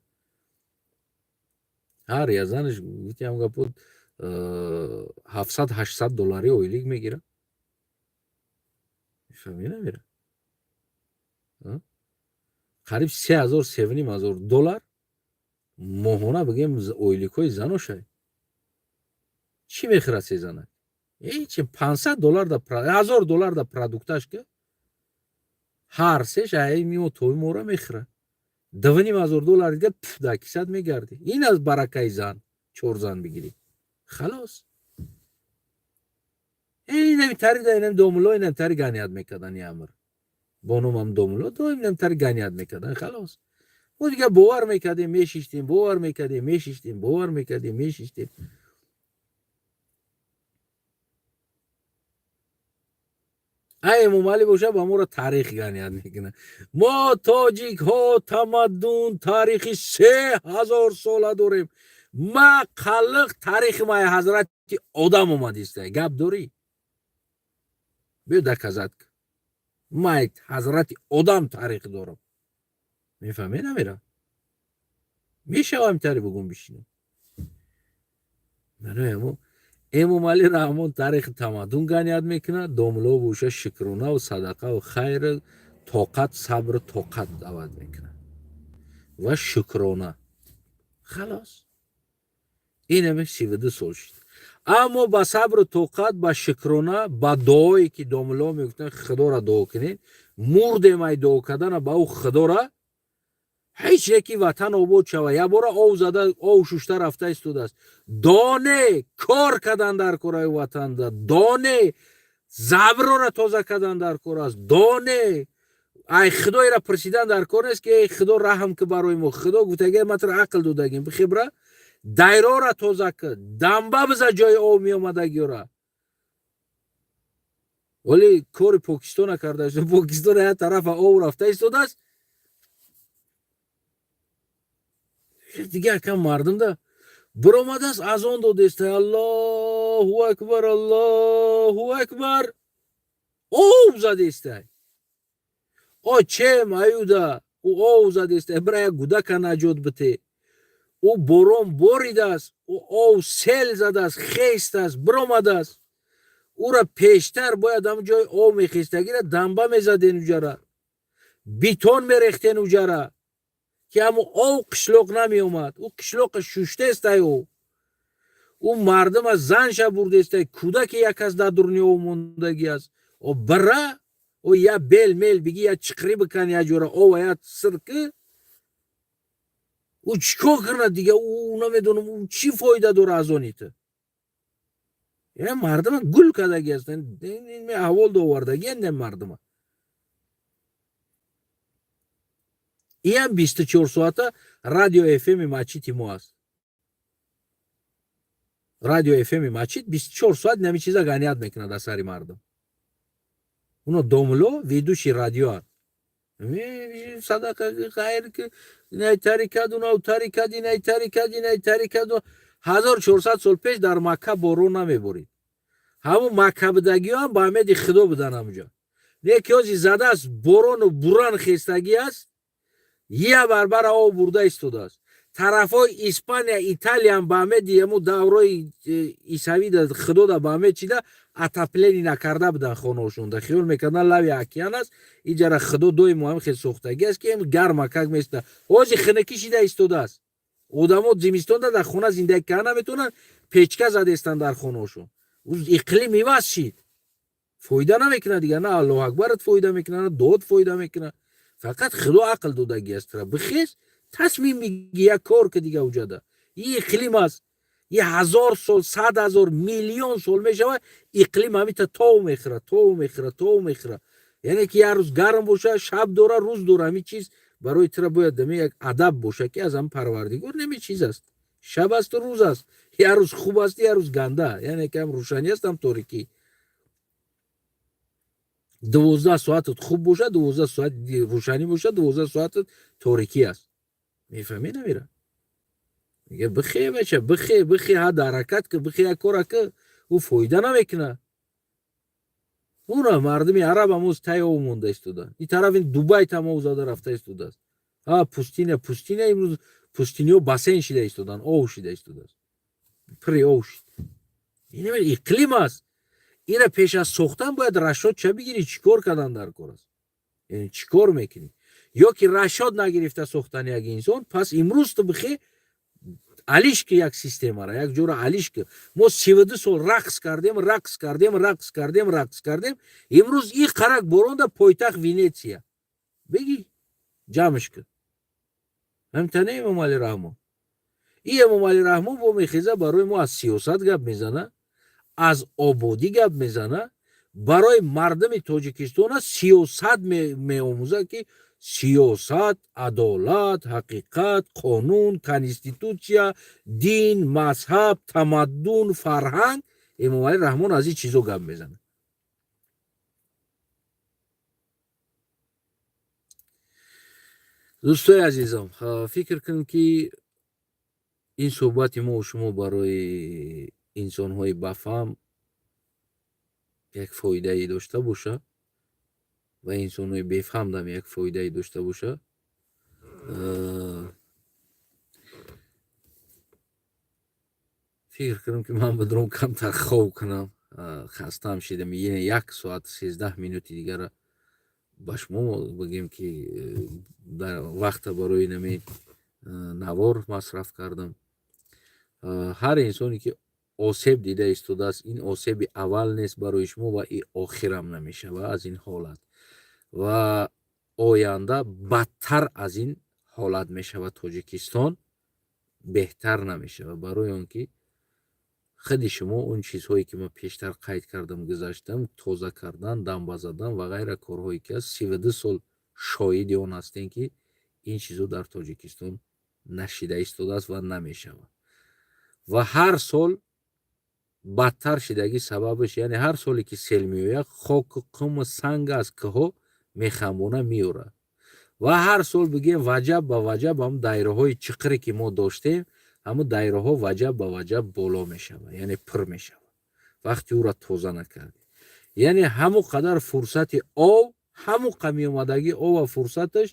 ҳар як занаш, гуфтиам гапо, 700, 800 доллари ойлик мегирад. Мефаҳмӣ, намера? Қариб 3000, 3500 доллар моҳона, бигем, ойликҳои заношай. Чӣ мехӯрад се занак? Ҳечи. 500 доллар да, 1000 доллар да продукташ, ки ҳар сеш аймимо тои мора мехӯрад, 2500 доллар дига дар кисат мегардӣ. Ин аз баракаи зан, чор зан бигирӣ, халос. Инами тари, инами домулло, инами тари ганият мекардан, амр бо номам домулло доим инами тари ганият мекардан, халос. Мо дигар бовар мекардем, мешиштем, бовар мекардем, мешиштем, бовар мекардем, мешиштем. Ай, Эмомалӣ боша, ба моро таърих ганият мекунад. Мо тоҷикҳо тамаддун, таърихи 3000 сола дорем. Ма қаллиқ таърихи май ҳазрати Одам омадиста. Гап дорӣ, биё доказать. Май ҳазрати Одам таърих дорам. Мефаҳме, намера? Мешавам тари бугум бишинам. Барои мо Эмомалӣ Раҳмон таърихи тамаддун ганият мекунад, домло боша, шукронаву садақаву хайру тоқат, сабру тоқат даъват мекунад ва шукрона, халос. Инаме 32 сол шуд, аммо ба сабру тоқат, ба шукрона, ба дуое, ки домло мегуфтанд, худоро дуо кунед, мурдем ай дуо кардана ба ӯ худора. Ҳеҷ яки ватан обод шава. Якбора ов зада, ов шушта рафта истодааст. Доне кор кардан дар кораи ватанда, доне заброра тоза кардан дар кор аст, доне ай худоеро пурсидан дар кор нест, ки эй худо, раҳм ки барои мо. Худо гуфтаги, ма туро ақл додагим, бихебра, дайрора тоза ки, дамба биза, ҷои ов меомадагиёра. Вале кори Покистона карда, Покистона як тарафа ов рафта истодааст. Дигар кам мардумда биромадааст, азон додеста, аллоҳу акбар, аллоҳу акбар, ов задестай. О чем аюда ӯ ов задестай, бира як гудака наҷот бите. Ӯ борон боридааст, ӯ ов сел задааст, хестааст, биромадааст. Ура пештар бояд ҳам ҷои об мехестагира дамба мезаден, уҷара бетон мерехтен, уҷара ки ҳамун ов қишлоқ намеомад. Ӯ қишлоқа шуштестай, ӯ мардума занша бурдестай, кӯдаке як кас дар дурни ов мондагӣ аст. О бира, о я бел мел биги, я чиқрӣ бикан, я ҷора ова я сир ки ӯ чӣ кор кунад дига? Ӯ намедонам, ӯ чӣ фоида дора аз они ту? Я мардума гул кардагӣ ҳастанд, аҳвол довардагианд мардума. Иам 24 соата радио ФМи мачити мо аст. Радио ФМи мачит 24 соат нами чиза ганият мекунад аз сари мардум. Уно домло ведущий радиоанд. Садақа, хайр, инай тари кад, унав тари кад, инай тари кад, инай тари кад. 1400 сол пеш дар Макка борон намеборид. Ҳамун маккабудагиҳоам ба умеди Худо будан ҳамуҷо. Не ки ҳози задааст борону буран, хестагӣ аст, я барбара об бурда истодааст. Тарафҳои Испания, Италиям ба умеди ҳамун даврои исавида Худода ба умед чида отопление накарда будан хонаошонда. Хиёл мекардан, лави океан аст иҷара, Худо доимо ҳам хел сохтагӣ аст, ки гармакак места. Ҳози хунукӣ шида истодааст. Одамо зимистонда дар хона зиндагӣ карда наметавонанд, печка задестанд дар хонаошон. Иқлим иваз шид, фоида намекунад дигар. На Аллоҳу акбарат фоида мекунад, на дод фоида мекунад. Фақат Худо ақл додагӣ аст тра, бихез, тасмим биги, як кор ки дига уҷада. И иқлим аст, и ҳазор сол, 100 000, миллион сол мешавад, иқлим ҳамита тов мехӯрад, тов мехӯрад, тов мехӯрад. Яъне ки як рӯз гарм боша, шаб дора, рӯз дора. Ҳамин чиз барои тира бояд даме як адаб боша, ки аз ҳам Парвардигор неми чиз аст. Шаб асту рӯз аст, як рӯз хуб аст, як рӯз ганда. Яъне ки ҳам рӯшанӣ аст, ҳам торикӣ. 12 соатат хуб бошад, 12 соат рӯшанӣ бошад, 12 соатат торикӣ аст. Мефаҳмӣ? Намира мега, бихе, бача, бихе, бихе, ҳа ҳаракат ки бихе, як кора ки ӯ фоида намекунад. Уна мардуми араб ҳамоз тай об монда истода. Ин тараф ин Дубай там об зада рафта истодааст. А пустыня, пустыня, имрӯз пустыниҳо бассейн шида истоданд, ов шида истодааст, пури ов шид. Ин иқлим аст. Ина пеш аз сохтан бояд расчёт ча бигирӣ, чӣ кор кардан дар кор аст, яъне чӣ кор мекунӣ. Ё ки расчёт нагирифта сохтани як инсон. Пас имрӯз ту бихе, алиш ки як системара, як ҷора алиш ки. Мо 32 сол рақс кардем, рақс кардем, рақс кардем, рақс кардем. Имрӯз и қарак боронда пойтахт Венеция бигӣ, ҷамъш кун. Ҳамтане Эмомалӣ Раҳмон, и Эмомалӣ Раҳмон бо мехеза, барои мо аз сиёсат гап мезана, аз ободӣ гап мезана, барои мардуми Тоҷикистона сиёсат меомӯзад, ки сиёсат, адолат, ҳақиқат, қонун, конститутсия, дин, мазҳаб, тамаддун, фарҳанг. Эмомалӣ Раҳмон аз ин чизо гап мезанад. Дӯстои азизам, фикр кунем, ки ин суҳбати мо шумо барои инсонҳои бафаҳм як фоидае дошта боша ва инсонҳои бефаҳмдам як фоидае дошта боша. Фикр кунам, ки ман бидром, камтар хоб кунам, хастаам шидам. 1 соат 13 минути дигара ба шумо бигем, ки дар вақта барои нами навор масраф кардам. Ҳар инсоне ки осеб дида истодааст, ин осеби аввал нест барои шумо ва и охирам намешавад аз ин ҳолат, ва оянда бадтар аз ин ҳолат мешавад. Тоҷикистон беҳтар намешавад, барои он ки худи шумо он чизҳое ки ман пештар қайд кардам, гузаштам, тоза кардан, дамба задан ва ғайра, корҳое ки аст, 32 сол шоҳиди он ҳастем, ки ин чизҳо дар Тоҷикистон нашида истодааст ва намешавад. Ва ҳар сол бадтар шидагӣ сабабаш, яъне ҳар соле ки сел меояд, хоку қуму санг аз кӯҳҳо мехамбона меорад. Ва ҳар сол бигем, ваҷаб ба ваҷаб ҳам дайраҳои чиқире ки мо доштем, ҳамун дайраҳо ваҷаб ба ваҷаб боло мешавад, яъне пур мешавад, вақти ӯра тоза накардем. Яъне ҳамун қадар фурсати ов, ҳамун қамиомадагии ова фурсаташ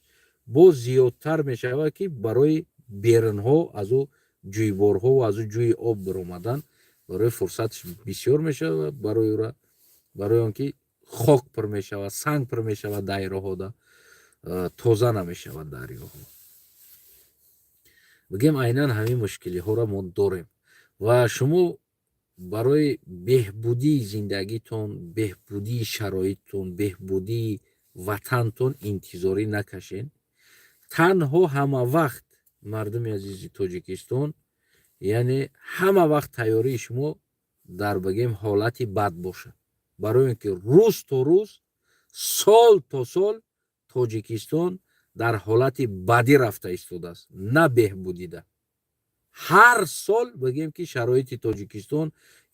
боз зиёдтар мешавад, ки барои берунҳо аз ӯ ҷӯйборҳо ва аз ӯ ҷӯи об биромадан барои фурсаташ бисёр мешавад, барои ӯра. Барои он ки хок пур мешавад, санг пур мешавад, дайроҳода тоза намешавад дарёҳо. Бигем, айнан ҳамин мушкилиҳоро мо дорем. Ва шумо барои беҳбудии зиндагитон, беҳбудии шароиттон, беҳбудии ватантон интизорӣ накашен. Танҳо ҳама вақт, мардуми азизи Тоҷикистон, яъне ҳама вақт тайёрии шумо дар, бигем, ҳолати бад бошад, барои он ки рӯз то рӯз, сол то сол Тоҷикистон дар ҳолати бадӣ рафта истодааст, на беҳбудида. Ҳар сол, бигем, ки шароити Тоҷикистон,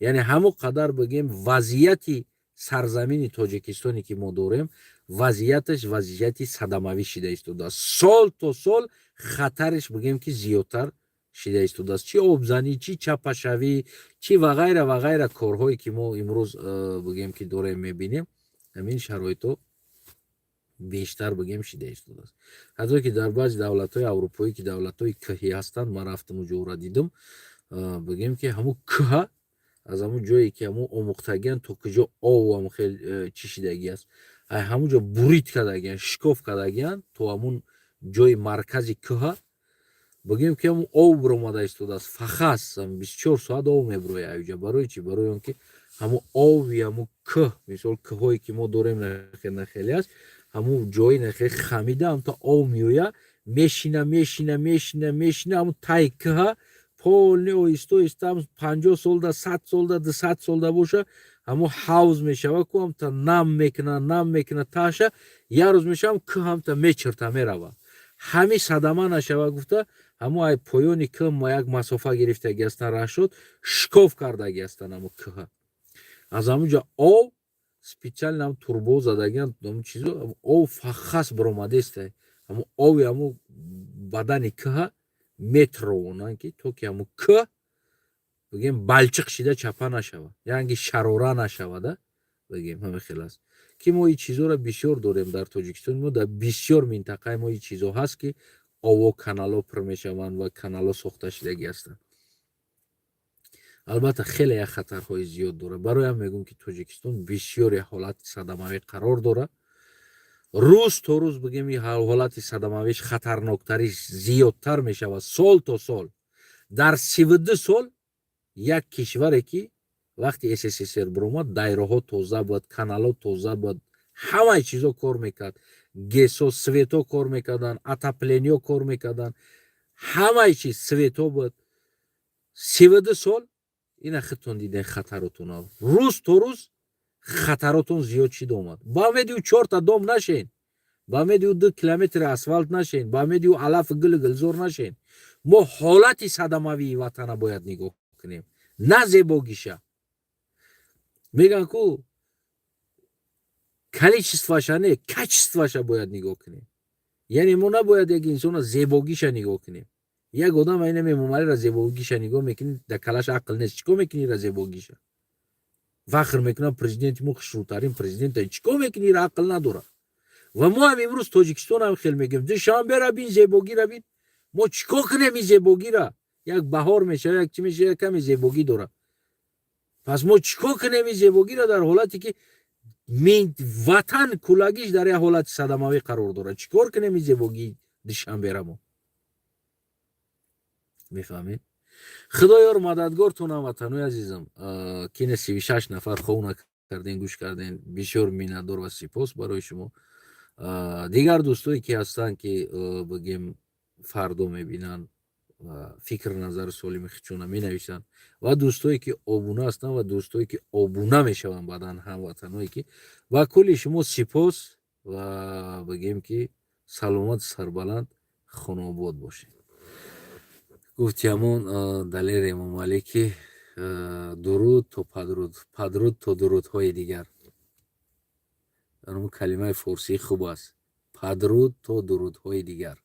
яъне ҳамон қадар, бигем, вазъияти сарзамини Тоҷикистоне, ки мо дорем, вазъияташ вазъияти садамавӣ шида истодааст. Сол то сол хатариш, бигем, ки зиёдтар шида истодааст: чӣ обзанӣ, чӣ чапашавӣ, чӣ ва ғайра ва ғайра. Корҳое, ки мо имрӯз, бигем, ки дорем, мебинем, ҳамин шароитҳо бештар, бигем, шида истодааст. Ҳатто ки дар баъзе давлатҳои аврупоӣ, ки давлатҳои кӯҳӣ ҳастанд, ман рафтам, уҷоро дидам, бигем, ки ҳамун кӯҳа аз ҳамун ҷое, ки ҳамун омӯхтагиан, то куҷо овам хел чишидагӣ аст, ҳамун ҷо бурид кардагиан, шикоф кардагиан то ҳамун ҷои маркази кӯҳа, бигем, ки ҳамун ов биромада истодааст. Фахас 24 соат ов мебирояд аюҷа. Барои чӣ? Барои он ки ҳамун ови ҳамун кӯҳ, мисол, кӯҳое, ки мо дорем, нахеле аст, ҳамун ҷои нахе хамида, ҳамта ов меояд, мешина, мешина, мешина, мешина, ҳамун таи кӯҳа полный оҳиста оҳиста 50 солда, 100 солда, 200 солда боша, ҳамун ҳавз мешава ку, ҳамта нам мекуна, нам мекуна таша, як рӯз мешавам, кӯҳ ҳамта мечирта мерава. Ҳамин садама нашава гуфта, ҳамун ай поёни кӯҳ ма як масофа гирифтагӣ ҳастан, рашод шикоф кардагӣ ҳастан ҳамун кӯҳа. Аз ҳамун ҷо ов специально ҳам турбо задагиан, ҳамун чизо, ов фахас биромадеста, ҳамун ови ҳамун бадани кӯҳа метровонанд, ки то ки ҳамун кӯҳ, бигем, балчиқ шида чапа нашава, яъне шарора нашавада. Бигем, ҳамин хел аст, ки мо ин чизоро бисёр дорем дар Тоҷикистони мо. Дар бисёр минтақаи мо ин чизо ҳаст, ки ово, каналҳо пур мешаванд ва каналҳо сохта шудагӣ ҳастанд. Албатта, хеле як хатарҳои зиёд дорад. Барои ҳам мегӯм, ки Тоҷикистон бисёре ҳолати садамавӣ қарор дорад. Рӯз то рӯз, бигем, ин ҳолати садамавиш хатарноктариш зиёдтар мешавад сол то сол. Дар 32 сол як кишваре, ки вақти СССР биромад, дайроҳо тоза буд, каналҳо тоза буд, ҳамаи чизо кор мекард, ГЭСо, свето кор мекарданд, отоплениё кор мекарданд, ҳамаи чиз, свето буд. 32 сол ина худтон диден, хатаротона рӯз то рӯз хатаротон зиёд шида омад. Ба умеди ӯ чорта дом нашен, ба умеди ӯ 2 километри асфалт нашен, ба умеди ӯ алафи гули гулзор нашен. Мо ҳолати садамавии ватана бояд нигоҳ кунем, на зебогиша. Мегӯянд ку, количествоша не, качествоша бояд нигоҳ кунем. Яъне мо набояд як инсона зебогиша нигоҳ кунем. Як одам айна Эмомалиро зебогиша нигоҳ мекунӣ, дар калаш ақл нест. Чӣ кор мекунӣ ра зебогиша? Фахр мекунам, президенти мо хушрӯтарин президента. Чӣ кор мекунӣ ра? Ақл надорад. Ва мо ҳам имрӯз Тоҷикистон ҳам хел мегӯем: Душанбера бин, зебогира бин. Мо чӣ кор кунем ин зебогира? Як баҳор мешава, як чӣ мешава, як каме зебогӣ дорад. Пас мо чӣ кор кунем ин зебогиро, дар ҳолате ки ватан куллагиш дар як ҳолати садамавӣ қарор дорад? Чӣ кор кунем ин зебогии Душанбера мо? Мефаҳмед? Худоёр мададгортон, ҳамватанои азизам, кине 36 нафар хов накарден, гӯш карден. Бисёр миннатдор ва сипос барои шумо. Дигар дӯстое, ки ҳастанд, ки, бигем, фардо мебинанд ва фикр, назари солими худшона менависанд, ва дӯстое, ки обуна ҳастанд, ва дӯстое, ки обуна мешаванд баъдан, ҳамватаное, ки ба кулли шумо сипос ва, бигем, ки саломат, сарбаланд, хонаобод бошед. Гуфти ҳамон Далер Эмомалӣ, ки дуруд то падруд, падруд то дурудҳои дигар. Калимаи форсӣ хуб аст: падруд то дурудҳои дигар.